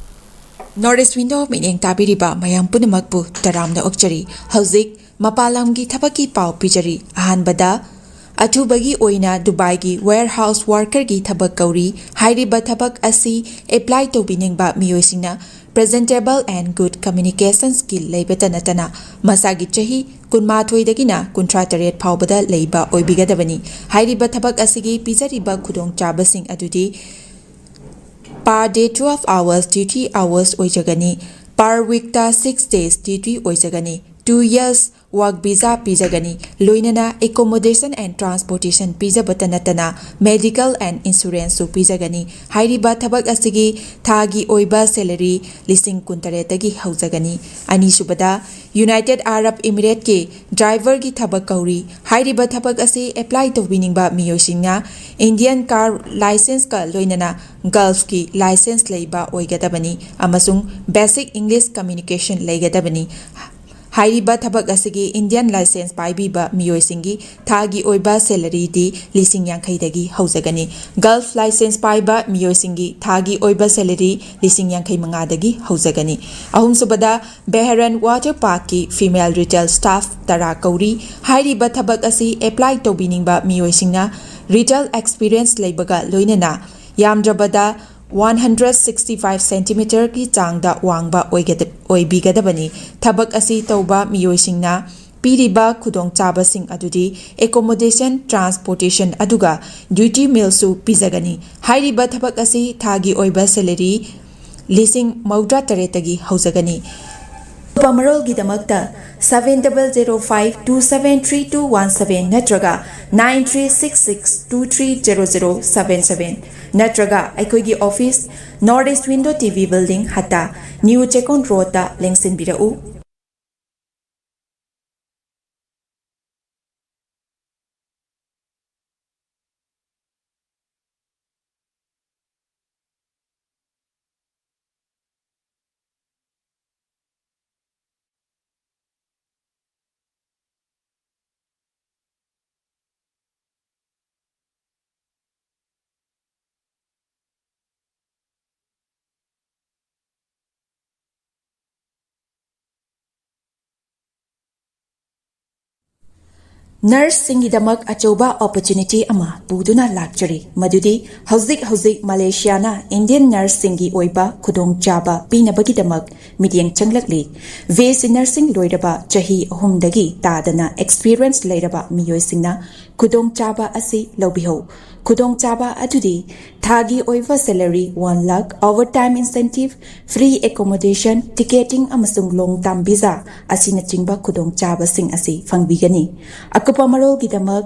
ꯅꯣꯔꯠ ꯏꯁ ꯋꯤꯟꯗꯣ ꯃꯤꯠꯌꯦꯡ ꯇꯥꯕꯤꯔꯤꯕ ꯃꯌꯥꯝ ꯄꯨꯝꯅꯃꯛꯄꯨ ꯇꯔꯥꯝꯅ ꯑꯣꯛꯆꯔꯤ꯫ ꯍꯧꯖꯤꯛ ꯃꯄꯥꯟ ꯂꯝꯒꯤ ꯊꯕꯛꯀꯤ ꯄꯥꯎ ꯄꯤꯖꯔꯤ꯫ ꯑꯍꯥꯟꯕꯗ, ꯑꯊꯨꯕꯒꯤ ꯑꯣꯏꯅ ꯗꯨꯕꯥꯏꯒꯤ warehouse workerꯒꯤ ꯊꯕꯛ ꯀꯧꯔꯤ꯫ ꯍꯥꯏꯔꯤꯕ ꯊꯕꯛ ꯑꯁꯤ apply ꯇꯧꯕꯤꯅꯤꯡꯕ ꯃꯤꯑꯣꯏꯁꯤꯡꯅ presentable and good communication skill ꯂꯩꯕꯇ ꯅꯠꯇꯅ ꯃꯁꯥꯒꯤ ꯆꯍꯤ ꯀꯨꯟꯃꯥꯊꯣꯏꯗꯒꯤꯅ ꯀꯨꯟꯊ꯭ꯔꯥ ꯇꯔꯦꯠ ꯐꯥꯎꯕꯗ ꯂꯩꯕ ꯑꯣꯏꯕꯤꯒꯗꯕꯅꯤ꯫ ꯍꯥꯏꯔꯤꯕ ꯊꯕꯛ ꯑꯁꯤꯒꯤ ꯄꯤꯖꯔꯤꯕ ꯈꯨꯗꯣꯡꯆꯥꯕꯁꯤꯡ ꯑꯗꯨꯗꯤ per day twelve hours duty hours ꯑꯣꯏꯖꯒꯅꯤ꯫ Per weekꯇ six days duty ꯑꯣꯏꯖꯒꯅꯤ꯫ Two years work visa ꯄꯤꯖꯒꯅꯤ꯫ ꯂꯣꯏꯅꯅ accommodation and transportation ꯄꯤꯖꯕꯇ ꯅꯠꯇꯅ medical and insuranceꯁꯨ ꯄꯤꯖꯒꯅꯤ꯫ ꯍꯥꯏꯔꯤꯕ ꯊꯕꯛ ꯑꯁꯤꯒꯤ ꯊꯥꯒꯤ ꯑꯣꯏꯕ salary ꯂꯤꯁꯤꯡ ꯀꯨꯟꯇꯔꯦꯠꯇꯒꯤ ꯍꯧꯖꯒꯅꯤ꯫ ꯑꯅꯤꯁꯨꯕꯗ, United Arab Emirateꯀꯤ driverꯒꯤ ꯊꯕꯛ ꯀꯧꯔꯤ꯫ ꯍꯥꯏꯔꯤꯕ ꯊꯕꯛ ꯑꯁꯤ apply ꯇꯧꯕꯤꯅꯤꯡꯕ ꯃꯤꯑꯣꯏꯁꯤꯡꯅ Indian car licenceꯀ ꯂꯣꯏꯅꯅ Gulfꯀꯤ license ꯂꯩꯕ ꯑꯣꯏꯒꯗꯕꯅꯤ ꯑꯃꯁꯨꯡ basic English communication ꯂꯩꯒꯗꯕꯅꯤ꯫ ꯍꯥꯏꯔꯤꯕ ꯊꯕꯛ ꯑꯁꯤꯒꯤ Indian license ꯄꯥꯏꯕꯤꯕ ꯃꯤꯑꯣꯏꯁꯤꯡꯒꯤ ꯊꯥꯒꯤ ꯑꯣꯏꯕ salaryꯗꯤ ꯂꯤꯁꯤꯡ ꯌꯥꯡꯈꯩꯗꯒꯤ ꯍꯧꯖꯒꯅꯤ꯫ Gulf license ꯄꯥꯏꯕ ꯃꯤꯑꯣꯏꯁꯤꯡꯒꯤ ꯊꯥꯒꯤ ꯑꯣꯏꯕ salary ꯂꯤꯁꯤꯡ ꯌꯥꯡꯈꯩ ꯃꯉꯥꯗꯒꯤ ꯍꯧꯖꯒꯅꯤ꯫ ꯑꯍꯨꯝꯁꯨꯕꯗ, Bahrain Water Parkꯀꯤ female retail staff ꯇꯔꯥ ꯀꯧꯔꯤ꯫ ꯍꯥꯏꯔꯤꯕ ꯊꯕꯛ ꯑꯁꯤ apply ꯇꯧꯕꯤꯅꯤꯡꯕ ꯃꯤꯑꯣꯏꯁꯤꯡꯅ retail experience ꯂꯩꯕꯒ ꯂꯣꯏꯅꯅ ꯌꯥꯝꯗ꯭ꯔꯕꯗ one hundred sixty five centimetreꯒꯤ ꯆꯥꯡꯗ ꯋꯥꯡꯕ ꯑꯣꯏꯒꯗ-, ꯑꯣꯏꯕꯤꯒꯗꯕꯅꯤ꯫ ꯊꯕꯛ ꯑꯁꯤ ꯇꯧꯕ ꯃꯤꯑꯣꯏꯁꯤꯡꯅ ꯄꯤꯔꯤꯕ ꯈꯨꯗꯣꯡꯆꯥꯕꯁꯤꯡ ꯑꯗꯨꯗꯤ accommodation, transportation ꯑꯗꯨꯒ duty mealꯁꯨ ꯄꯤꯖꯒꯅꯤ꯫ ꯍꯥꯏꯔꯤꯕ ꯊꯕꯛ ꯑꯁꯤ ꯊꯥꯒꯤ ꯑꯣꯏꯕ salary ꯂꯤꯁꯤꯡ ꯃꯧꯗ꯭ꯔꯥ ꯇꯔꯦꯠꯇꯒꯤ ꯍꯧꯖꯒꯅꯤ꯫ ꯑꯀꯨꯞꯄ ꯃꯔꯣꯜꯒꯤꯗꯃꯛꯇ seven double zero five two seven three two one seven ꯅꯠꯇ꯭ꯔꯒ nine three six six two three zero zero seven seven ꯅꯠꯇ꯭ꯔꯒ ꯑꯩꯈꯣꯏꯒꯤ office, North East Window T V Building, ꯍꯠꯇꯥ, New Chekon Roadꯇ ꯂꯦꯡꯁꯤꯟꯕꯤꯔꯛꯎ꯫ Nurseꯁꯤꯡꯒꯤꯗꯃꯛ ꯑꯆꯧꯕ opportunity ꯑꯃ ꯄꯨꯗꯨꯅ ꯂꯥꯛꯆꯔꯤ, ꯃꯗꯨꯗꯤ ꯍꯧꯖꯤꯛ ꯍꯧꯖꯤꯛ ꯃꯂꯦꯁꯤꯌꯥꯅ Indian nurseꯁꯤꯡꯒꯤ ꯑꯣꯏꯕ ꯈꯨꯗꯣꯡꯆꯥꯕ ꯄꯤꯅꯕꯒꯤꯗꯃꯛ ꯃꯤꯠꯌꯦꯡ ꯆꯪꯂꯛꯂꯤ꯫ ꯕꯤ ꯑꯦꯁ ꯁꯤ nursing ꯂꯣꯏꯔꯕ ꯆꯍꯤ ꯑꯍꯨꯝꯗꯒꯤ ꯇꯥꯗꯅ experience ꯂꯩꯔꯕ ꯃꯤꯑꯣꯏꯁꯤꯡꯅ ꯈꯨꯗꯣꯡꯆꯥꯕ ꯑꯁꯤ ꯂꯧꯕꯤꯍꯧ꯫ ꯈꯨꯗꯣꯡꯆꯥꯕ ꯑꯗꯨꯗꯤ ꯊꯥꯒꯤ ꯑꯣꯏꯕ salary one lakh, overtime incentive, free accommodation, ticketing ꯑꯃꯁꯨꯡ long term visa ꯑꯁꯤꯅꯆꯤꯡꯕ ꯈꯨꯗꯣꯡꯆꯥꯕꯁꯤꯡ ꯑꯁꯤ ꯐꯪꯕꯤꯒꯅꯤ꯫ ꯑꯀꯨꯞꯄ ꯃꯔꯣꯜꯒꯤꯗꯃꯛ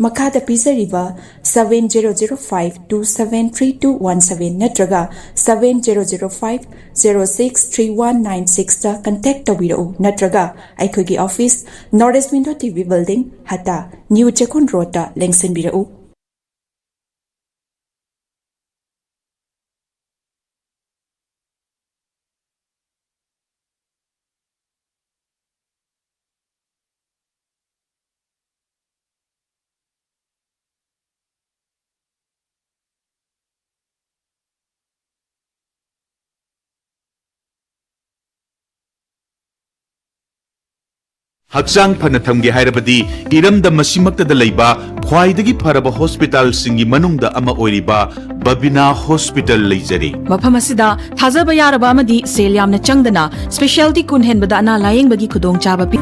ꯃꯈꯥꯗ ꯄꯤꯖꯔꯤꯕ seven zero zero five two seven three two one seven ꯅꯠꯇ꯭ꯔꯒ seven zero zero five zero six three one nine sixꯇ contact ꯇꯧꯕꯤꯔꯛꯎ, ꯅꯠꯇ꯭ꯔꯒ ꯑꯩꯈꯣꯏꯒꯤ office North East Window T V Building, ꯍꯠꯇꯥ, New ꯆꯦꯛꯀꯣꯟ ꯔꯣꯗꯇ ꯂꯦꯡꯁꯤꯟꯕꯤꯔꯛꯎ꯫ ꯍꯛꯆꯥꯡ ꯐꯅ ꯊꯝꯒꯦ ꯍꯥꯏꯔꯕꯗꯤ ꯏꯔꯝꯗꯝ ꯑꯁꯤꯃꯛꯇꯗ ꯂꯩꯕ ꯈ꯭ꯋꯥꯏꯗꯒꯤ ꯐꯔꯕ ꯍꯣꯁꯄꯤꯇꯥꯜꯁꯤꯡꯒꯤ ꯃꯅꯨꯡꯗ ꯑꯃ ꯑꯣꯏꯔꯤꯕ ꯕꯕꯤꯅꯥ ꯍꯣꯁꯄꯤꯇꯥꯜ ꯂꯩꯖꯔꯤ꯫ ꯃꯐꯝ ꯑꯁꯤꯗ ꯊꯥꯖꯕ ꯌꯥꯔꯕ ꯑꯃꯗꯤ ꯁꯦꯜ ꯌꯥꯝꯅ ꯆꯪꯗꯅ specialty ꯀꯨꯟ ꯍꯦꯟꯕꯗ ꯑꯅꯥ ꯂꯥꯌꯦꯡꯕꯒꯤ ꯈꯨꯗꯣꯡꯆꯥꯕ ꯄꯤ꯫